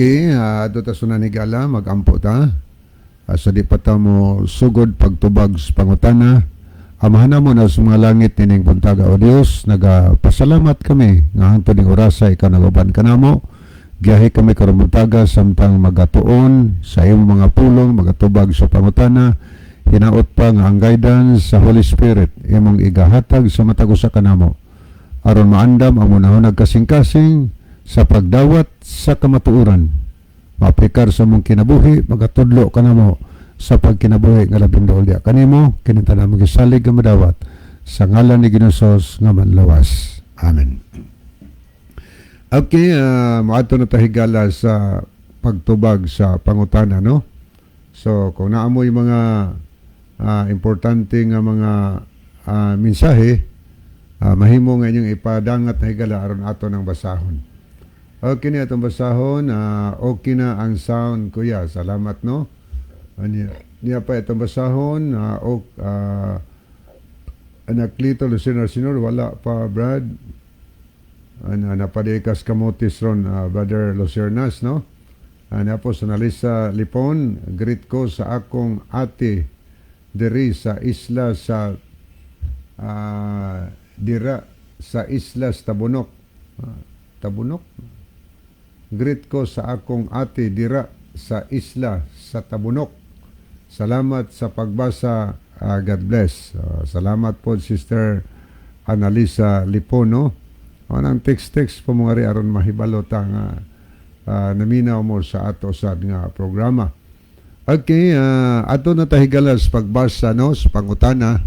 Okay, adto ta suna, higala, magampo ta. Sa di pa ta mo sugod pagtubag sa pangutana. Amahan namo na sa mga langit, nining buntaga, O Dios, nagapasalamat kami nga hangtod ning orasa ikaw naguban kanamo. Giyahe kami karong buntaga samtang magatuon sa imong mga pulong, magatubag sa pangutana. Hinaot pa nga ang guidance sa Holy Spirit imong igahatag sa matag usa kanamo aron maandam ang unahon nagkasing-kasing sa pagdawat sa kamatuoran. Maaplikar sa mong kinabuhi, magatudlo ka namo sa pagkinabuhi nga labing duol diha kanimo. Kini tanan among gisalig nga madawat sa ngalan ni Ginoong nga manlawas. Amen. Okay, moadto na ta, higala, sa pagtubag sa pangutana, no? So, kung naa moy mga importante nga mga mensahe, mahimo nga inyong ipadangat na, higala, aron ato ng basahon. Okay na itong basahon, okay na ang sound, kuya. Salamat, no? Niya pa itong basahon, Anaklito Lucena Sinor, wala pa, Brad. Ana napadikas kamotis ron, Brother Lucernas, no? Ana po sa Nalisa Lipon, greet ko sa akong ate diri sa isla sa dira sa Islas Tabunok. Tabunok? Greet ko sa akong ate dira sa isla sa Tabunok. Salamat sa pagbasa. God bless. Salamat po, Sister Annalisa Lipono. Anang text-text po mga ri aron mahibalo ta nga naminaw mo sa ato sad nga programa. Okay, ato na ta, higala, sa pagbasa, no, sa pangutana.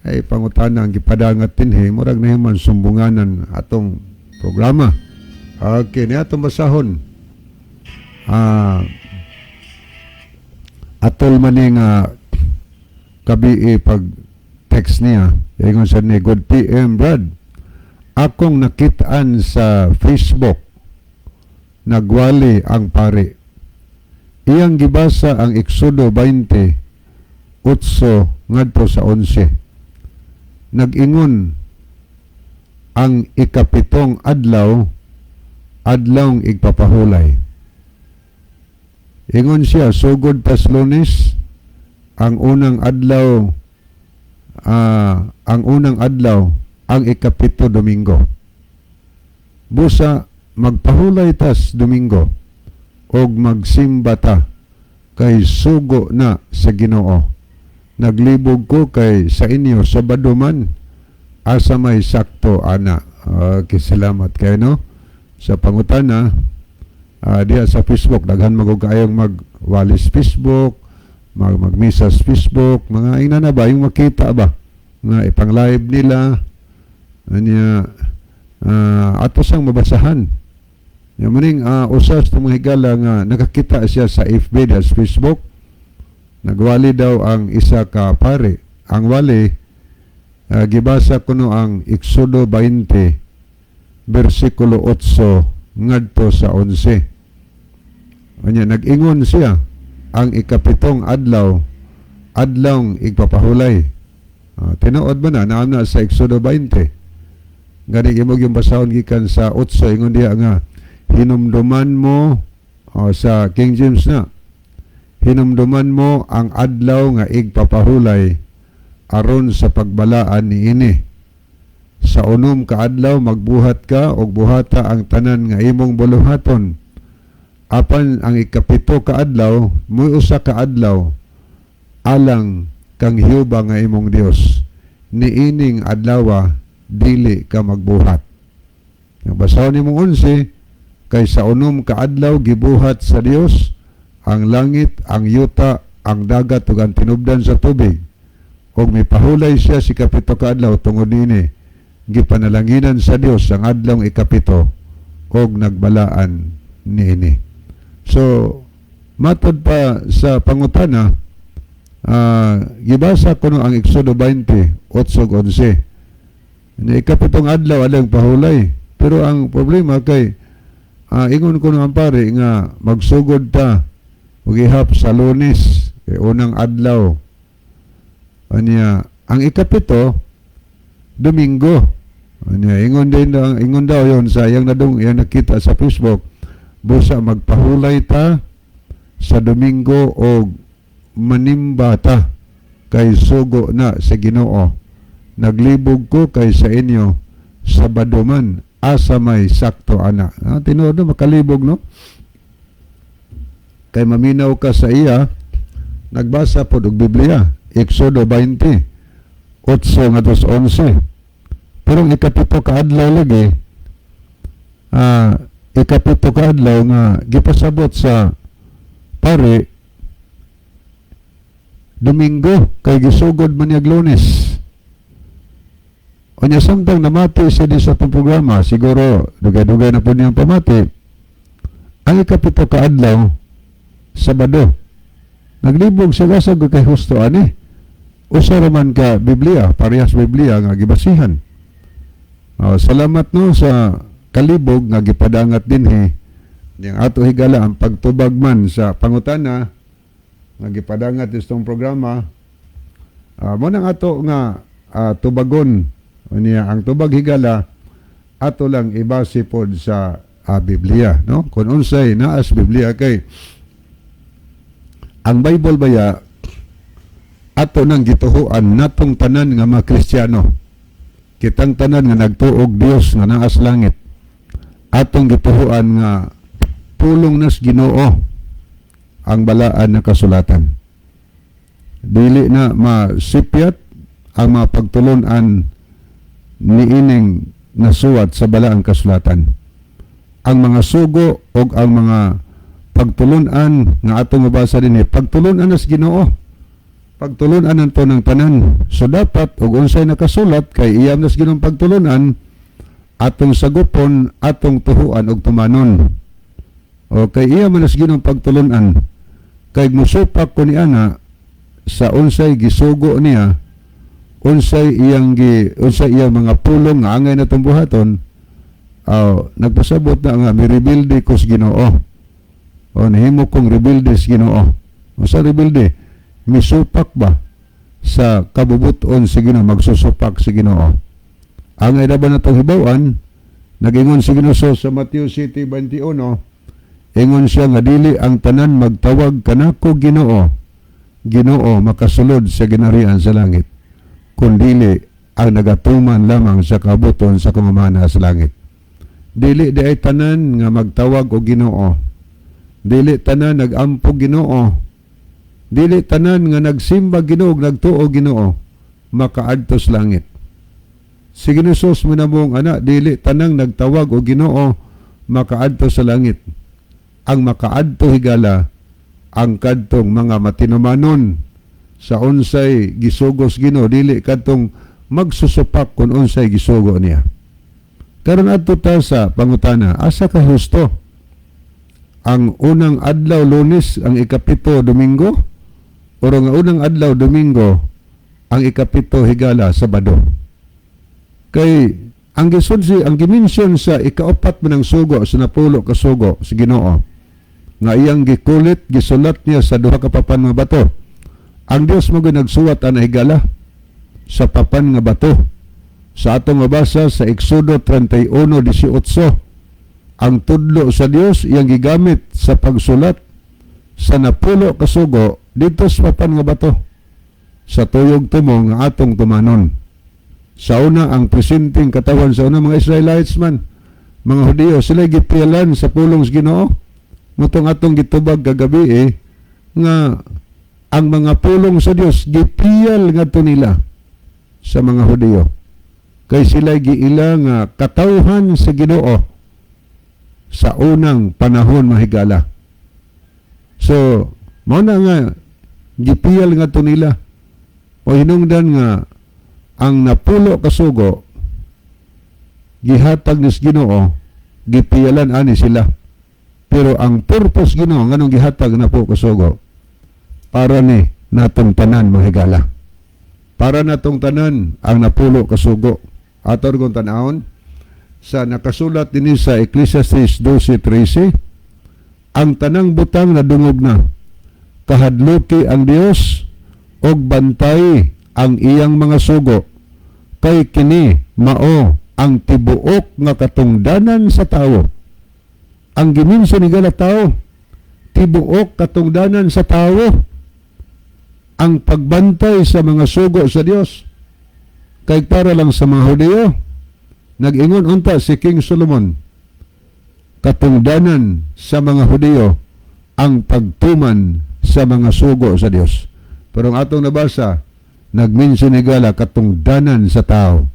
Ay pangutana ang gipadangat dinhi, murag nahiman sumbunganan atong programa. Okay, niya atong basahon. Atol man ni nga kabii pag text niya. Ingon sa ni, "Good PM, Brad. Akong nakitaan sa Facebook, nagwali ang pari. Iyang gibasa ang Exodo 20, 8 ngadto sa 11. Nag-ingon ang ikapitong adlaw, adlawng igpapahulay. Ingon siya, sugod tas Lunes, ang unang adlaw, ang ikapito Domingo. Busa magpahulay tas Domingo og magsimba ta kay sugo na sa Ginoo. Naglibog ko kay sa inyo Sabado man, asa may sakto ana?" Okay, salamat kayo, no, sa pangutana diha sa Facebook. Daghan magug kaayong magwalis Facebook, magmisa sa Facebook, mga ina na ba yung makita ba nga ipang live nila anya ato sang mabasahan. Yung maning usas mga higala nga nakakita siya sa FB diha sa Facebook, nagwali daw ang isa ka pare. Ang wali gibasa kuno ang Exodo 20 bersikulo 8 ngadto sa 11. Anya nag-ingon siya ang ikapitong adlaw, adlawng igpapahulay. Tinuod ba na naam na sa Exodo 20? Gani imong yung basahon gikan sa 8, ingon diha nga hinumduman mo, oh, sa King James na, "Hinumduman mo ang adlaw nga igpapahulay aron sa pagbalaan niini. Sa 6 ka adlaw magbuhat ka og buhata ang tanan nga imong buluhaton. Apan ang ikapito ka adlaw mo'y usa ka adlaw alang kang Jehova nga imong Dios. Niining adlawa dili ka magbuhat." Ang basahon nimong 11, "Kay sa 6 ka adlaw gibuhat sa Dios ang langit, ang yuta, ang dagat ug ang tinubdan sa tubig. Ug mipahulay siya sa ikapito ka adlaw. Tungod niini gipanalanginan sa Dios ang adlawng ikapito ug nagbalaan niini." So matod pa sa pangutana, gibasa kuno ang Exodo 20, 8 ug 11. Ni ikapitong adlaw adlawng pahulay. Pero ang problema kay ingon kuno ang pare nga magsugod ta ug ihap sa Lunes kay unang adlaw. Anya ang ikapito Domingo. Anya ingon din daw, ingon daw yon sa iyang nadung iyang nakita sa Facebook. Busa magpahulay ta sa Domingo o manimba ta kay sugo na sa Ginoo. Naglibog ko kay sa inyo Sabado man, asa may sakto ana. Ah, tinuod no, makalibog, no, kay maminaw ka sa iya. Nagbasa pod og Biblia, Exodo 20:8 ngadto sa 11. Pero ang 7 ka adlaw lagi, 7 ka adlaw nga gipasabot sa pare, Domingo kay gisugod man niyag Lunes. Unya samtang namati siya di sa atong programa, siguro dugay-dugay na po niyang pamati. Ang 7 ka adlaw, Sabado. Naglibog siya gasa kay husto ani. Usa ra man ka Biblia, parehas Biblia nga gibasihan. Oh, salamat no sa kalibog nga gipadangat dinhi. Yang ato, higala, ang pagtubag man sa pangutana nga gipadangat itong programa. Mo nang ato nga tubagon niya ang tubag, higala, ato lang ibase pod sa Biblia, no, kung unsay naa sa Biblia, kay ang Bible baya ato nang gituhuan natong tanan nga mga Kristiyano, kitang tanan nga nagtuog Dios nga naa sa langit, atong gituhuan nga pulong nas Ginoo ang balaan na kasulatan. Dili na masipyat ang mga pagtulunan niining nasuwat sa balaang kasulatan. Ang mga sugo o ang mga pagtulunan nga atong mabasa dinhi, pagtulunan nas Ginoo. Pagtulunan nanto ng tanan. So dapat og unsay nakasulat kay iyam nas Ginoong pagtulunan, atong sagupon, atong tuhuan og tumanon. O kay iya man nas Ginoong pagtulunan. Kay musupak ko ni ana sa unsay gisugo niya, unsay iyang mga pulong nga angay na buhaton, aw nagpasabot na nga mirebilde ko sa Ginoo. O nahimo kong rebelde sa Ginoo. O sa rebelde, misupak ba sa kabubuton sa Ginoo, magsusupak sa Ginoo. Angay na ba natong hibawan, nagingon si Ginoo sa Matthew 7:21, ingon siya nga dili ang tanan magtawag kanako "Ginoo, Ginoo" makasulod sa ginarian sa langit, kundili ang nagatuman lamang sa kabuton sa akong Ama sa langit. Dili di ay tanan nga magtawag og "Ginoo". Dili tanan nagampo "Ginoo". Dili tanan nga nagsimba Ginoo ug nagtuo Ginoo makaadto sa langit. Si Ginoo minamong ana, dili tanang nagtawag og "Ginoo" makaadto sa langit. Ang makaadto, higala, ang kadtong mga matinumanon sa unsay gisugos Ginoo, dili kadtong magsusupak kung unsay gisugo niya. Karon adto ta sa pangutana, asa ka husto? Ang unang adlaw Lunes, ang 7 Domingo, o ang unang adlaw Domingo, ang 7, higala, Sabado? Kay ang gisulsi, ang gimension sa 4 man ang sugo sa 10 ka sugo sa Ginoo nga iyang gikulit, gisulat niya sa duha ka papan nga bato. Ang Dios mo nagsuwat ana, higala, sa papan nga bato. Sa atong mabasa sa Exodo 31:18, ang tudlo sa Dios iyang gigamit sa pagsulat sa 10 ka sugo dito sa papan nga bato sa tuyog tumo nga atong tumanon. Sa una, ang presenteng katawan sa una, mga Israelites man, mga Hudiyo, sila gipiyalan sa pulong sa Ginoo. Mutong atong gitubag kagabi eh, nga ang mga pulong sa Dios gipiyal ngadto nila sa mga Hudiyo. Kay sila giila nga katawhan sa Ginoo sa unang panahon, mahigala. So, mao na nga gipiyal ngadto nila. O hinungdan nga ang 10 ka sugo gihatag ni Ginoo, gipiyalan ani sila. Pero ang purpose Ginoo nganong gihatag 10 ka sugo, para ni natong tanan, mahigala. Para natong tanan ang 10 ka sugo. Ato kung tanawon sa nakasulat dinhi sa Ecclesiastes 12:13, ang tanang butang nadungog na, kahadluki ang Dios og bantay ang iyang mga sugo, kay kini mao ang tibuok nga katungdanan sa tawo. Ang giminso ni gala tao, tibuok katungdanan sa tao ang pagbantay sa mga sugo sa Dios. Kay para lang sa mga Hudiyo, nag-ingon unta si King Solomon, katungdanan sa mga Hudiyo ang pagtuman sa mga sugo sa Dios. Pero ang atong nabasa, nagminso ni gala katungdanan sa tao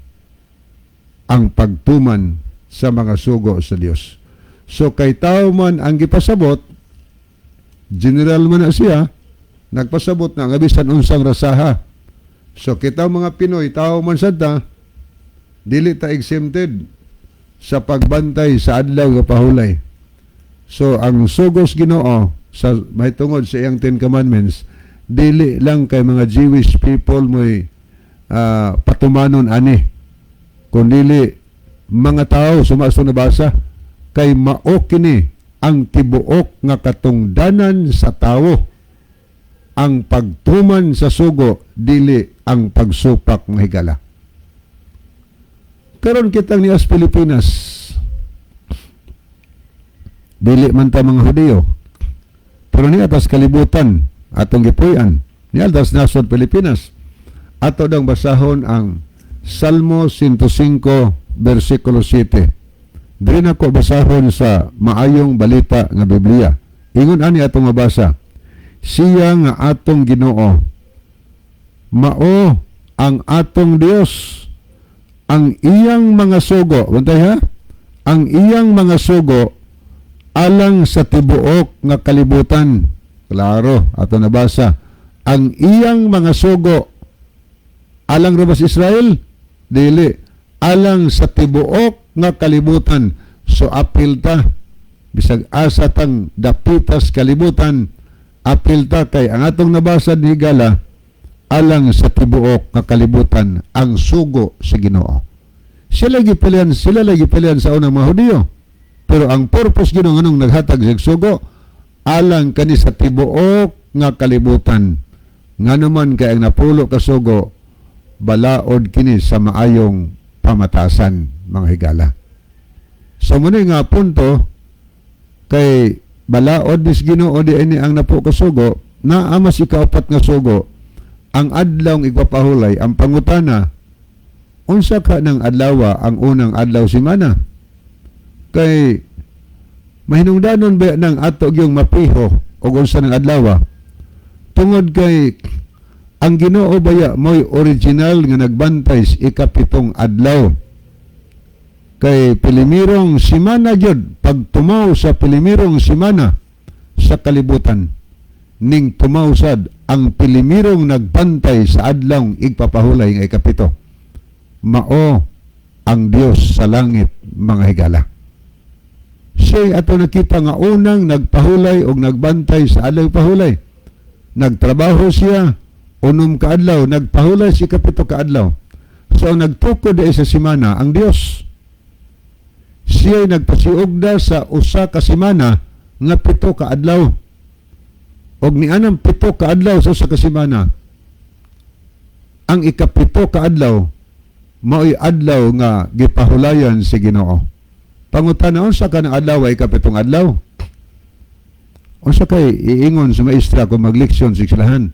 ang pagtuman sa mga sugo sa Dios. So kay tao man ang gipasabot, general man na siya, nagpasabot na nga bisan unsang rasaha. So kita mga Pinoy, tao man sad ta, dili ta exempted sa pagbantay sa adlaw nga pahulay. So ang sugos Ginoo sa mahitungod sa iyang Ten Commandments, dili lang kay mga Jewish people mo'y patumanon ani, kundili mga tao suma sa nabasa kay mao kini ang tibuok nga katungdanan sa tawo ang pagtuman sa sugo, dili ang pagsupak, mga higala. Karon kitang nias Pilipinas, dili man ta mga Hudiyo, pero niya tas kalibutan atong gipuy-an, niya tas nasod Pilipinas. Ato dang basahon ang Salmo 105 versikulo 7. Diri nako basahon sa Maayong Balita nga Biblia. Ingon ani atong mabasa: "Siya nga atong Ginoo mao ang atong Dios. Ang iyang mga sugo," bantay ha, "ang iyang mga sugo alang sa tibuok nga kalibutan." Klaro, ato nabasa. Ang iyang mga sugo alang ra ba sa Israel? Dili. Alang sa tibuok nga kalibutan. So apil ta, bisag asa tang dapitas kalibutan, apil ta kay ang atong nabasa ni higala, alang sa tibuok nga kalibutan ang sugo sa Ginoo. Sila lagi pilihan sa unang mga Hudiyo. Pero ang purpose Ginoo nganong naghatag sa sugo, alang kani sa tibuok nga kalibutan. Nga naman kay ang napulo ka sugo, balaod kini sa maayong pamatasan, mga higala. So muna nga punto kay balaod nis Ginoo di ini ang napo ka sugo, naa mas ikaapat nga sugo, ang adlaw igpapahulay. Ang pangutana, unsa ka ng adlaw ang unang adlaw simana? Kay mahinungdanon ba ng ato gyung mapiho og unsa ng adlaw? Tungod kay ang Ginoo baya mo'y original nga nagbantay sa ikapitong adlaw. Kay pilimirong simana gyud, pagtumaw sa pilimirong simana sa kalibutan, ning tumaw sad ang pilimirong nagbantay sa adlaw igpapahulay nga ikapito. Mao ang Dios sa langit, mga higala. Siya ato nakita nga unang nagpahulay o nagbantay sa adlaw pahulay. Nagtrabaho siya 6 ka adlaw, nagpahulay si ikapito ka adlaw. So ang nagtukod ay sa simana ang Dios. Siya ay nagpasiugda sa usa ka semana nga 7 ka adlaw. Og nianang 7 ka adlaw sa usa ka semana, ang 7 ka adlaw mao'y adlaw nga gipahulayan si Ginoo. Pangutana, unsa ka ng adlaw ay ikapitong adlaw? Unsa kay iingon sa maestra kung magleksyon sa eskwelahan?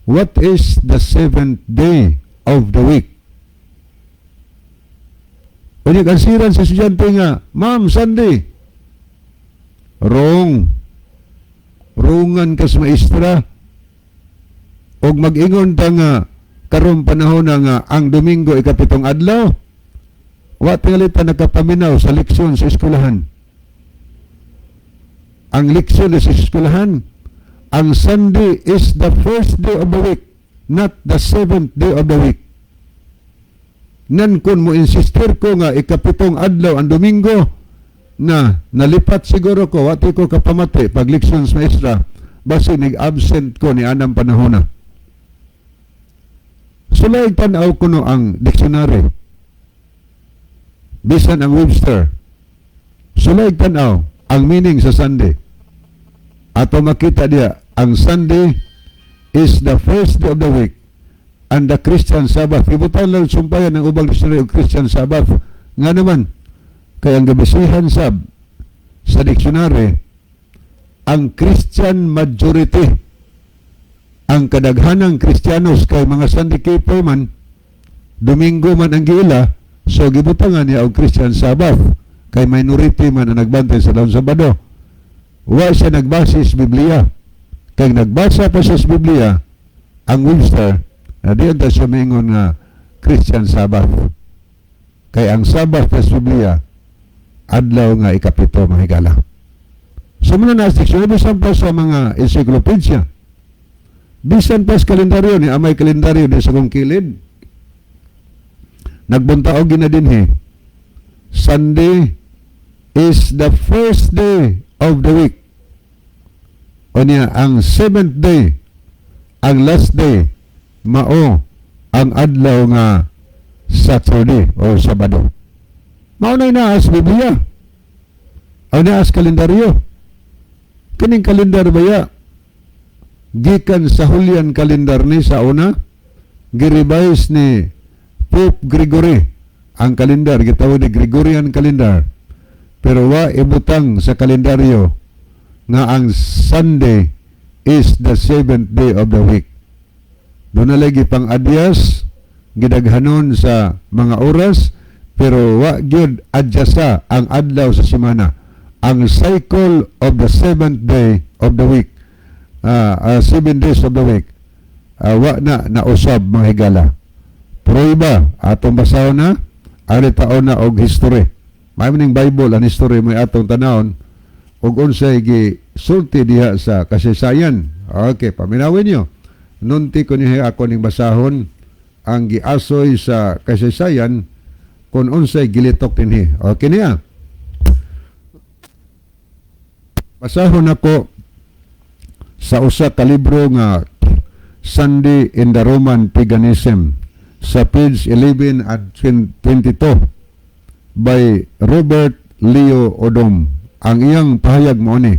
What is the seventh day of the week? Unya kansiran sa estudyante nga, "Ma'am, Sunday." Wrong. Wrongan ka sa maestra. Og mag-ingon ta nga karon panahon na nga ang Domingo ikapitong adlaw. Wa tingali ta nakapaminaw sa leksyon sa eskwelahan. Ang leksyon sa eskwelahan, ang Sunday is the first day of the week, not the seventh day of the week. Nan kung mo insistir ko nga ikapitong adlaw ang Domingo, na nalipat siguro ko, wati ko kapamati pag leksyon sa maestra, basi nag-absent ko ni anang panahon na. Sulay tanaw kuno ang dictionary. Bisan ang Webster. Sulay tanaw ang meaning sa Sunday. Ato makita diya, ang Sunday is the first day of the week and the Christian Sabbath. Ibutan lang sumpayan ng ubang dictionary og Christian Sabbath. Nga naman, kay ang gabisihan sab Sa dictionary, ang Christian majority, ang kadaghanang Kristiyanos kay mga Sunday keeper man, Domingo man ang giila, so gibutangan niya og Christian Sabbath kay minority man ang nagbantay sa adlaw Sabado. Wa siya nagbase sa Biblia. Kay nagbasa pa siya sa Biblia, ang Webster, na di ta siya maingon nga Christian Sabbath. Kay ang Sabbath sa Biblia, adlaw nga ikapito, mga higala. So muna na sa bisan pa sa mga encyclopedia. Bisan pa sa kalendaryo ni amay kalendaryo di sa kong kilid. Nagbuntaog gina dinhi. Sunday is the first day of the week. O niya, ang seventh day, ang last day, mao ang adlaw nga Saturday o Sabado. Mao na naa sa Biblia. Ang naa sa kalendaryo. Kining kalendar baya gikan sa Julian calendar ni sa una, girevise ni Pope Gregory ang kalendar, gitawag ni Gregorian calendar, pero wa ibutang sa kalendaryo nga ang Sunday is the seventh day of the week. Doon na lagi pang adyas, gidaghanon sa mga oras, pero wa gyud adyasa ang adlaw sa semana, ang cycle of the seventh day of the week, 7 days of the week, wa na nausab, mga higala. Prueba atong basahon na ari taon na og history. May ning Bible ang history may atong tanawon og unsay gi sulti diha sa kasaysayan. Okay, paminawin niyo. Nunti ko niya ako ning basahon ang giasoy sa kasaysayan kung unsay gilitok dinhi. Okay niya. Basahon ako sa usa ka libro nga Sunday in the Roman Paganism sa page 11 at 22 by Robert Leo Odom. Ang iyang pahayag mo ni,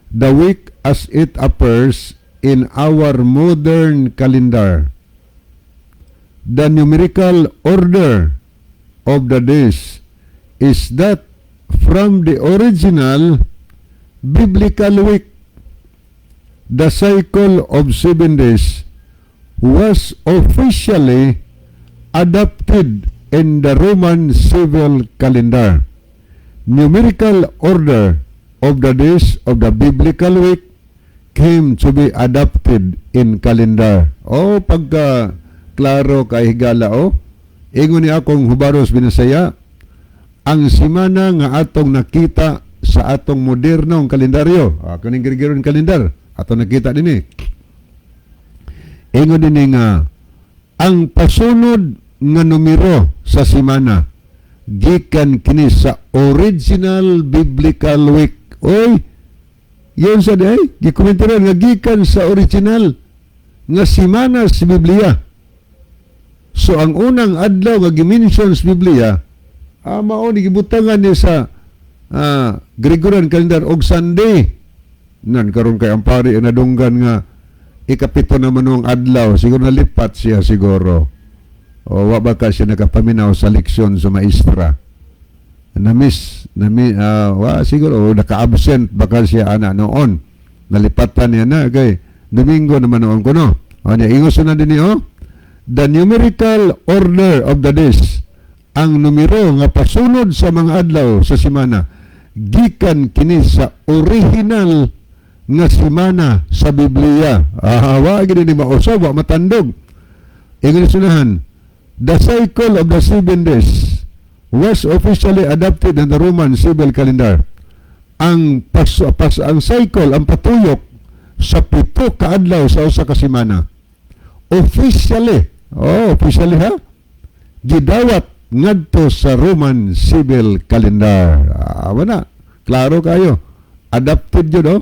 "The week as it appears in our modern calendar. The numerical order of the days is that from the original biblical week. The cycle of 7 days was officially adopted in the Roman civil calendar. Numerical order of the days of the biblical week came to be adopted in calendar." Oh, pagka klaro kay, higala, oh. Ingon ni akong hubaros Binasaya, ang simana nga atong nakita sa atong modernong kalendaryo, kuning Gregorian calendar, atong nakita dinhi. Ingon dinhi nga ang pasunod nga numero sa simana gikan kini sa original biblical week. Oy, yun sa di ay, gikomentariyan nga gikan sa original nga simana sa Biblia. So ang unang adlaw nga gimension sa Biblia, mao ni gibutangan ni sa Gregorian calendar og Sunday. Nan karon kay ang pari ang nadunggan nga ikapito naman ang adlaw, siguro nalipat siya siguro. O wa ba ka siya nakapaminaw sa leksyon sa maestra? Na-miss, nami, wa siguro o naka-absent baka siya ana noon. Nalipatan niya na kay Domingo naman noon kuno. O niya ingos na din oh. The numerical order of the days, ang numero nga pasunod sa mga adlaw sa semana, gikan kini sa original nga semana sa Biblia. Wa gid ni mausab, wa matandog. Ingon sunahan, "The cycle of the 7 days was officially adopted in the Roman civil calendar." Ang pas, pas ang cycle, ang patuyok sa 7 ka adlaw sa usa ka semana. Officially, oh, officially ha, gidawat ngadto sa Roman civil calendar. Wala. Klaro kayo. Adopted yun, oh.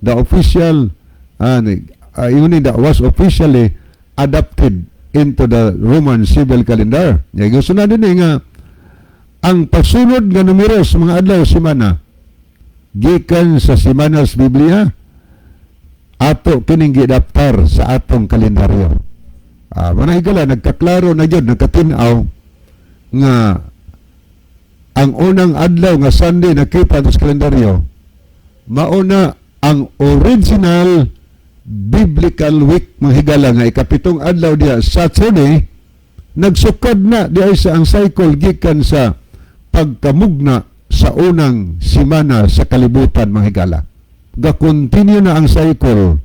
The official, yun that was officially adopted into the Roman civil calendar. Ya, gusto na din eh nga, ang pasunod nga numero sa mga adlaw semana gikan sa Semanas Biblia, ato kining giadaptar sa atong kalendaryo. Mga higala, nagkaklaro na gyud, nagkatin-aw nga Ang unang adlaw nga Sunday nakita sa kalendaryo, mauna ang original biblical week, mga higala, nga ikapitong adlaw diha Saturday, nagsukad na diha sa ang cycle gikan sa pagkamugna sa unang simana sa kalibutan, mga higala. Ga-continue na ang cycle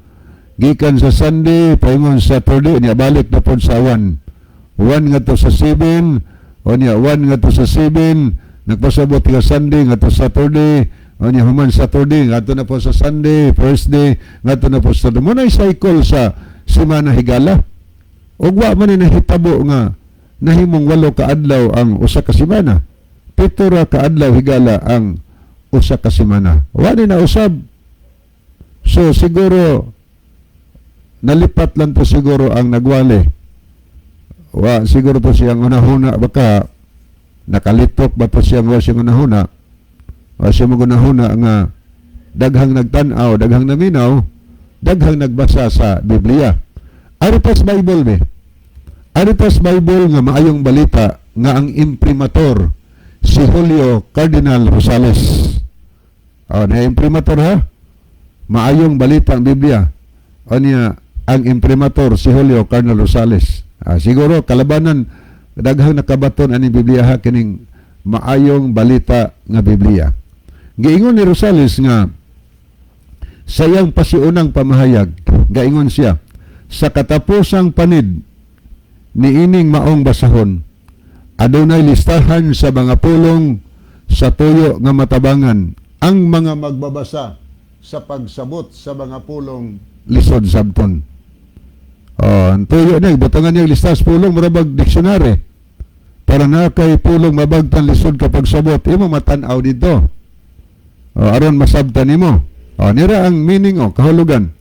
gikan sa Sunday paingon Saturday, niya balik na pod sa 1 1 ngadto sa 7 o niya 1 ngadto sa 7, nagpasabot nga Sunday ngadto Saturday, o niya human Saturday ngadto na po sa Sunday, first day ngadto na po sa Saturday. Mao na cycle sa simana, higala. Ug wa man ni nahitabo nga nahimong 8 ka adlaw ang usa ka semana. 7 ra ka adlaw, higala, ang usa ka semana. Wa ni nausab. So siguro nalipat lang to siguro ang nagwali. Wa siguro to siyang hunahuna, baka nakalitok ba to siyang wa siyang hunahuna. Wa siya magunahuna nga daghang nagtan-aw, daghang naminaw, daghang nagbasa sa Biblia. Aritas Bible be. Aritas Bible nga Maayong Balita nga ang imprimator si Julio Cardinal Rosales. Oh, na imprimator ha. Maayong Balita ang Biblia. O niya, ang imprimator si Julio Cardinal Rosales. Ah, siguro kalabanan daghang nakabaton ani Biblia ha, kining Maayong Balita nga Biblia. Giingon ni Rosales nga sa iyang pasiunang pamahayag, gaingon siya, "Sa katapusang panid niining maong basahon, adunay listahan sa mga pulong sa tuyo nga matabangan ang mga magbabasa sa pagsabot sa mga pulong lisod sabton." Oh, ang tuyo na, butangan niya lista sa pulong, murabag dictionary. Para na kay pulong mabagtan lisod kapag sabot, imo matan-aw dito. Oh, aron masabtan nimo. Oh, nira ang meaning o kahulugan.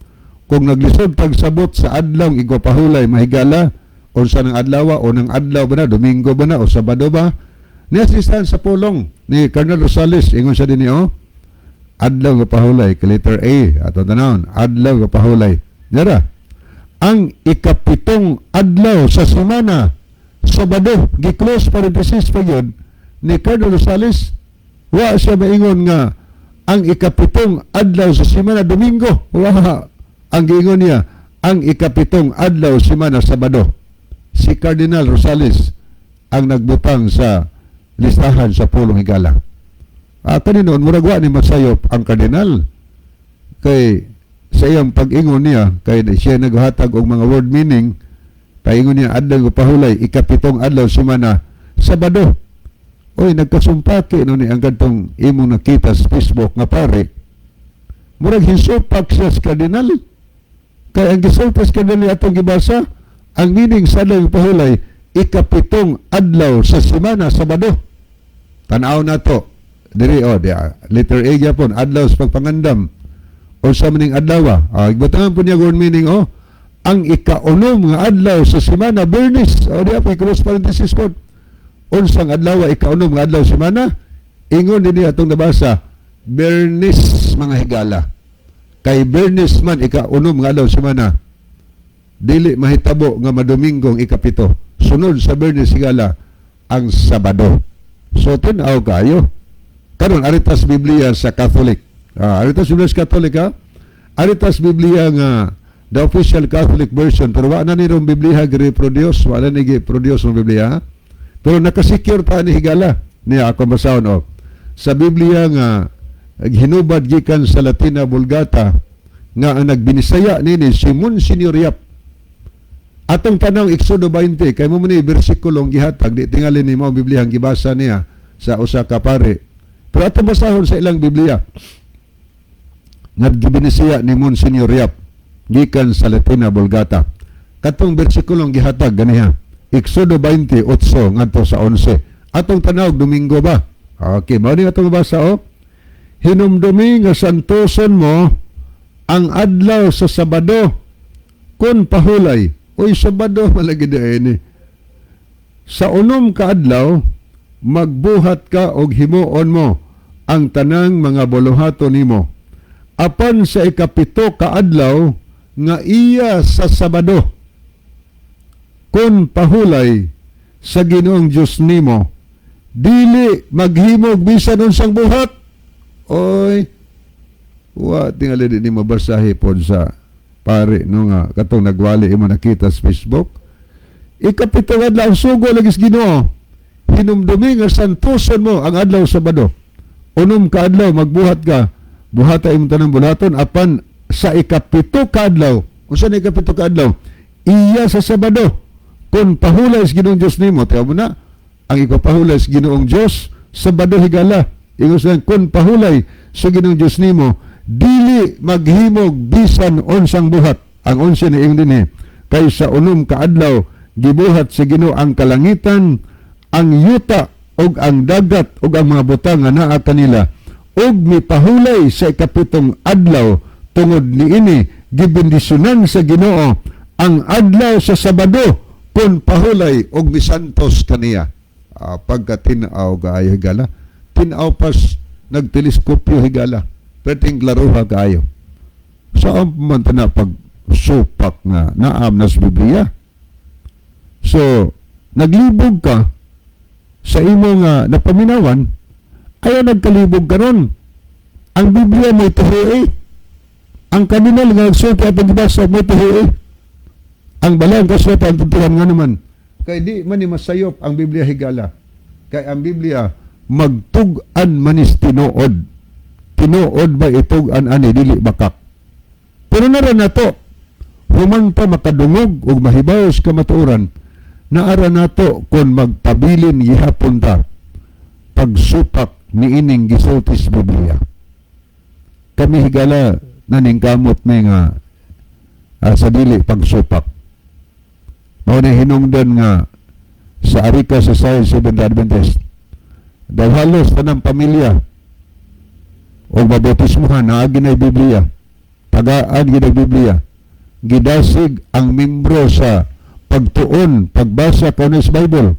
Kung naglisod pagsabot sa adlaw igpapahulay, mahigala, unsa ng adlaw o ng adlaw ba na, Domingo ba na o Sabado ba? Niya listahan sa pulong ni Colonel Rosales, ingon siya din oh. Adlaw nga pahulay, letter A, ato tanawon, adlaw nga pahulay. Nira, ang ikapitong adlaw sa semana, Sabado, gi-close parenthesis pa yun, ni Colonel Rosales, wa siya maingon nga ang ikapitong adlaw sa semana Domingo. Wa. Ang giingon niya, ang ikapitong adlaw semana Sabado. Si Cardinal Rosales ang nagbutang sa listahan sa pulong, higala. Ah, kaninoon, murag wa ni masayop ang kardinal. Kay sa iyang pag-ingon niya, kay siya naghatag og mga word meaning, paingon niya adlaw nga pahulay, ikapitong adlaw semana Sabado. Oy, nagkasumpaki no ni ang kadtong imong nakita sa Facebook nga pare. Murag hisupak siya sa kardinal. Kay ang gisulti sa kardinal atong gibasa, ang meaning sa adlaw nga pahulay, ikapitong adlaw sa semana Sabado. Tan-aw na to. Diri oh, di, ah, letter A gyapon, adlaw sa pagpangandam. O sa maning adlaw, ah, gibutangan po niya word meaning oh, ang ikaunom nga adlaw sa semana Bernis. O di pa cross parenthesis po. Unsang adlaw ikaunom nga adlaw sa semana? Ingon din niya atong nabasa, Bernis, mga higala. Kay Bernis man ikaunom nga adlaw sa semana. Dili mahitabo nga madominggong ikapito. Sunod sa Bernis, higala, ang Sabado. So tin-aw kayo. Karon aritas Biblia sa Catholic. Ah, aritas Biblia sa Catholic ha. Aritas Biblia nga the official Catholic version, pero wa na ni rong Biblia gi-reproduce, wa na ni gi-produce ng Biblia, ha? Pero nakasecure ta ni, higala, niya ako basahon oh. Sa Biblia nga hinubad gikan sa Latina Vulgata nga ang nagbinisaya nini si Monsignor Yap. Atong tanang Exodo 20 kay mo ni bersikulong gihatag, di tingali ni mao Biblia ang gibasa niya sa usa ka pare. Pero atong basahon sa ilang Biblia nga gibinisaya ni Monsignor Yap gikan sa Latina Vulgata. Katong bersikulong gihatag ganiha. Exodo 28 ngadto sa 11. Atong tanaw Domingo ba? Okay, mao ni atong basa oh. "Hinumdumi nga santoson mo ang adlaw sa Sabado kon pahulay." Uy, Sabado malagi ni. "Sa 6 ka adlaw magbuhat ka og himuon mo ang tanang mga buluhaton nimo. Apan sa 7 ka adlaw nga iya sa Sabado kon pahulay sa Ginoong Dios nimo, Dili maghimog bisan unsang buhat. Oy, wa tingali di ni mabasahi pod sa pare no nga katong nagwali imo nakita sa Facebook. Ikapito nga adlaw, ang sugo lagi sa Ginoo. Hinumdumi nga santuson mo ang adlaw Sabado. 6 ka adlaw magbuhat ka. Buhata imong tanang bulaton apan sa 7 ka adlaw. Unsa na 7 ka adlaw? Iya sa Sabado. Kung pahulay sa Ginoong Dios nimo, tiyaw mo na, ang ipapahulay sa Ginoong Dios, Sabado, higala. Ingon siya, kung pahulay sa Ginoong Dios nimo, dili maghimog bisan unsang buhat. Ang 11 ni ingon dinhi, kay sa 6 ka adlaw gibuhat sa Ginoo ang kalangitan, ang yuta ug ang dagat ug ang mga butang nga naa kanila, ug mipahulay sa 7 adlaw. Tungod niini gibendisyonan sa Ginoo ang adlaw sa Sabado kun pahulay ug misantos kaniya. Pagka tin-aw kaayo, higala, tin-aw pas nagteleskopyo, higala, perting klaruha kaayo. Saan man ta na pag supak nga naam na sa Biblia? So naglibog ka sa imo nga napaminawan, ayaw nagkalibog karon. Ang Biblia may tuhi. Ang kardinal nga nagsulti atong gibasa may tuhi. Ang balang kasulatan tuntuhan nga naman. Kay di man ni masayop ang Biblia, higala. Kay ang Biblia magtug-an manis tinuod. Tinuod ba itug-an ani, dili bakak. Pero nara nato human pa makadungog ug mahibaw sa kamatuoran, naara nato kon magpabilin gihapon ta pagsupak niining gisulti sa Biblia. Kami, higala, naningkamot mi nga sa dili pagsupak. Mao na hinungdan nga sa Arica Society Seventh Adventist daw halos tanang pamilya o mabautismuhan naagi na Biblia, tagaan gid ang Biblia, gidasig ang membro sa pagtuon pagbasa kaunay sa Bible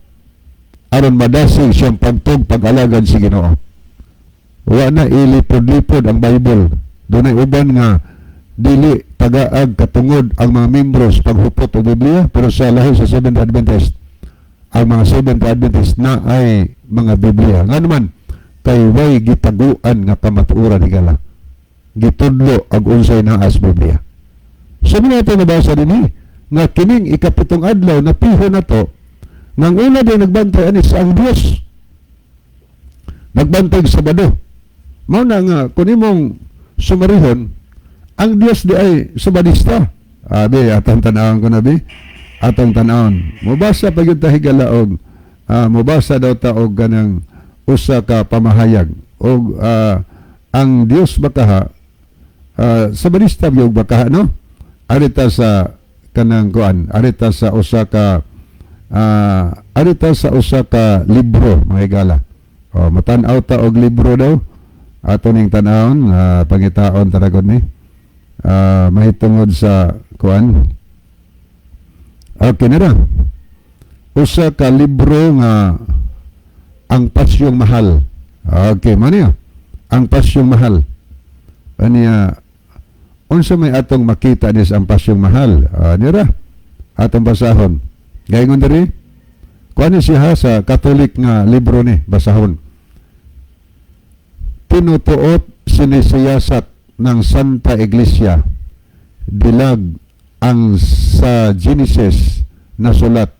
aron madasig siyang pagtug pag-alagad sa Ginoo. Wa na ilipod-lipod ang Bible. Dunay uban nga dili tagaag katungod ang mga membro sa paghupot og Biblia, pero sa lahi sa Seventh Adventist, ang mga Seventh Adventist na ay mga Biblia. Nga naman kay way gitaguan nga kamatuoran, higala, gitudlo ag unsay naa sa Biblia. So mao nato nabasa dinhi nga kining 7 adlaw na piho na to nang una din nagbantay ani sa ang Dios nagbantay sa Sabado. Mao na nga kun imong sumarihon ang Dios di ay Sabadista. Abi, atong tan-awon ko na bi, atong tan-awon. Mobasa pa gyud ta, higala, og mobasa daw ta og kanang usa ka pamahayag og ang Dios bakaha Sabadista gyud bakaha, no? Arita sa kanang kuan, arita sa usa ka libro, mga higala. O matan-aw ta og libro daw. Ato ning tan-awon, pangitaon taragod ni mahitungod sa kuan. Okay na ra. Usa ka libro nga Ang Pasyong Mahal. Okay, man niya. Ang Pasyong Mahal. Aniya, unsa may atong makita ni sa Ang Pasyong Mahal? Nira, atong basahon. Gaingon diri, kuan ni siya sa Catholic nga libro ni, basahon. Tinutuot sinisiyasat ng Santa Iglesia, dilag ang sa Genesis na sulat,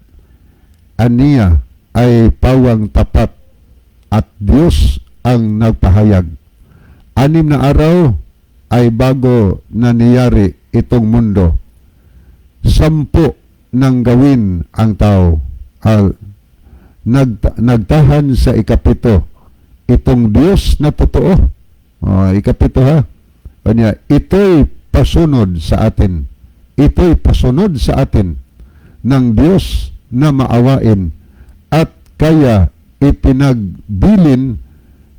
aniya ay pawang tapat at Diyos ang nagpahayag. 6 na araw ay bago nangyari itong mundo. 10 nang gawin ang tao. Nagtahan sa 7. Itong Diyos na totoo. Oh, 7 ha. Kanya, ito'y pasunod sa atin. Ito'y pasunod sa atin ng Diyos na maawain at kaya ipinagbilin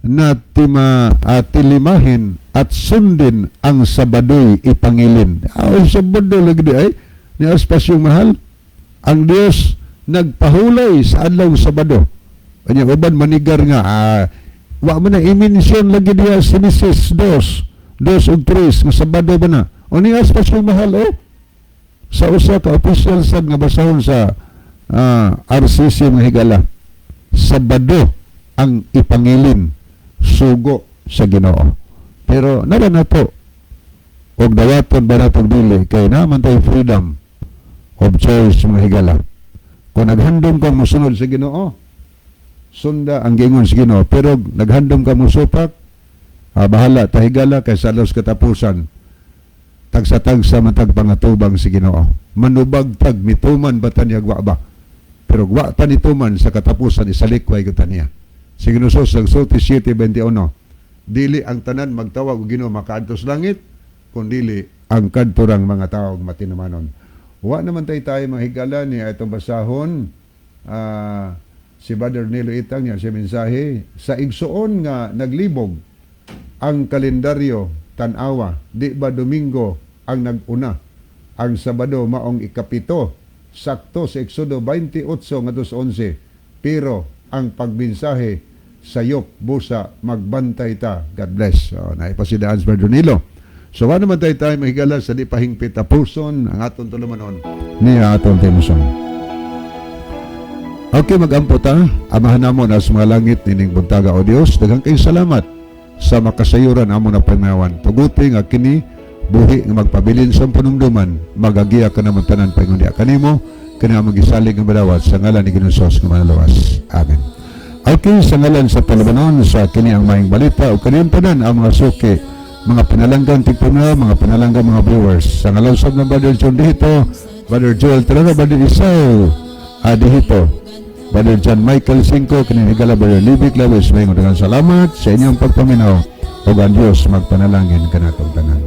na tilimahin at sundin ang Sabado'y ipangilin. Ay, Sabado lagi di ay ni Pasyon Mahal. Ang Diyos nagpahulay sa adlaw Sabado. Kanya uban manigar nga wa man na i-mention lagi diya sa Genesis 2, 2 ug 3 nga Sabado ba na. O ni Pasyong Mahal, oh, sa usa ka official sad nga basahon sa RCC, mga higala. Sabado ang Ang ipangilin, sugo sa Ginoo. Pero nara nato og dawaton ba natong dili, kay naman tayo freedom of choice, mga higala. Kung naghandom ka mosunod sa Ginoo, sunda ang giingon sa Ginoo. Pero naghandom ka mosupak, bahala ta, higala, kay sa alos katapusan tagsa-tagsa man tag pangatubang sa Ginoo. Manubag tag mituman ba ta niya, wa ba? Pero wa ta nituman, sa katapusan isalikway ko ta niya. Si Ginoo sa nagsulti 7:21, dili ang tanan magtawag og Ginoo makaadto sa langit, kun dili ang kadturang mga tawag matinumanon. Wa naman tayo mga higala ni itong basahon, si Brother Nilo Itang niya siya mensahe sa igsuon nga naglibog ang kalendaryo. Tan-awa, di ba Domingo ang nag-una, ang Sabado maong ikapito, sakto sa Exodo 28 ngadto sa 11? Pero ang pagmensahe sayop, busa magbantay ta. God bless. So, naipasidaan si Brother Nilo. So wa naman tayo mahigala sa di pahingpit, tapuson ang aton tulumanon niya aton timuson. Okay, magampo ta. Amahan namo na sa mga langit, nining buntaga, O Dios, daghang kay salamat sa makasayuran amo na pamayawan. Tuguti nga kini buhi nga magpabilin sa panumduman, magagiya ka naman tanan paingon diha kanimo, kini among gisalig nga madawat sa ngalan ni Ginoong Hesus nga manalawas. Amen. Okay, sa ngalan sa tulumanon sa kini ang maayong balita o kaniyang tanan ang mga suki, mga pinalanggang tigpuna, mga pinalanggang mga viewers. Sa ngalan sab ng Brother John dito, Brother Joel Terrero, Brother Isao dito, Brother John Michael Cinco, kinihigala Brother Libby Claves, may daghang salamat sa inyong pagpaminaw ug ang Dios magpanalangin kanatong tanan.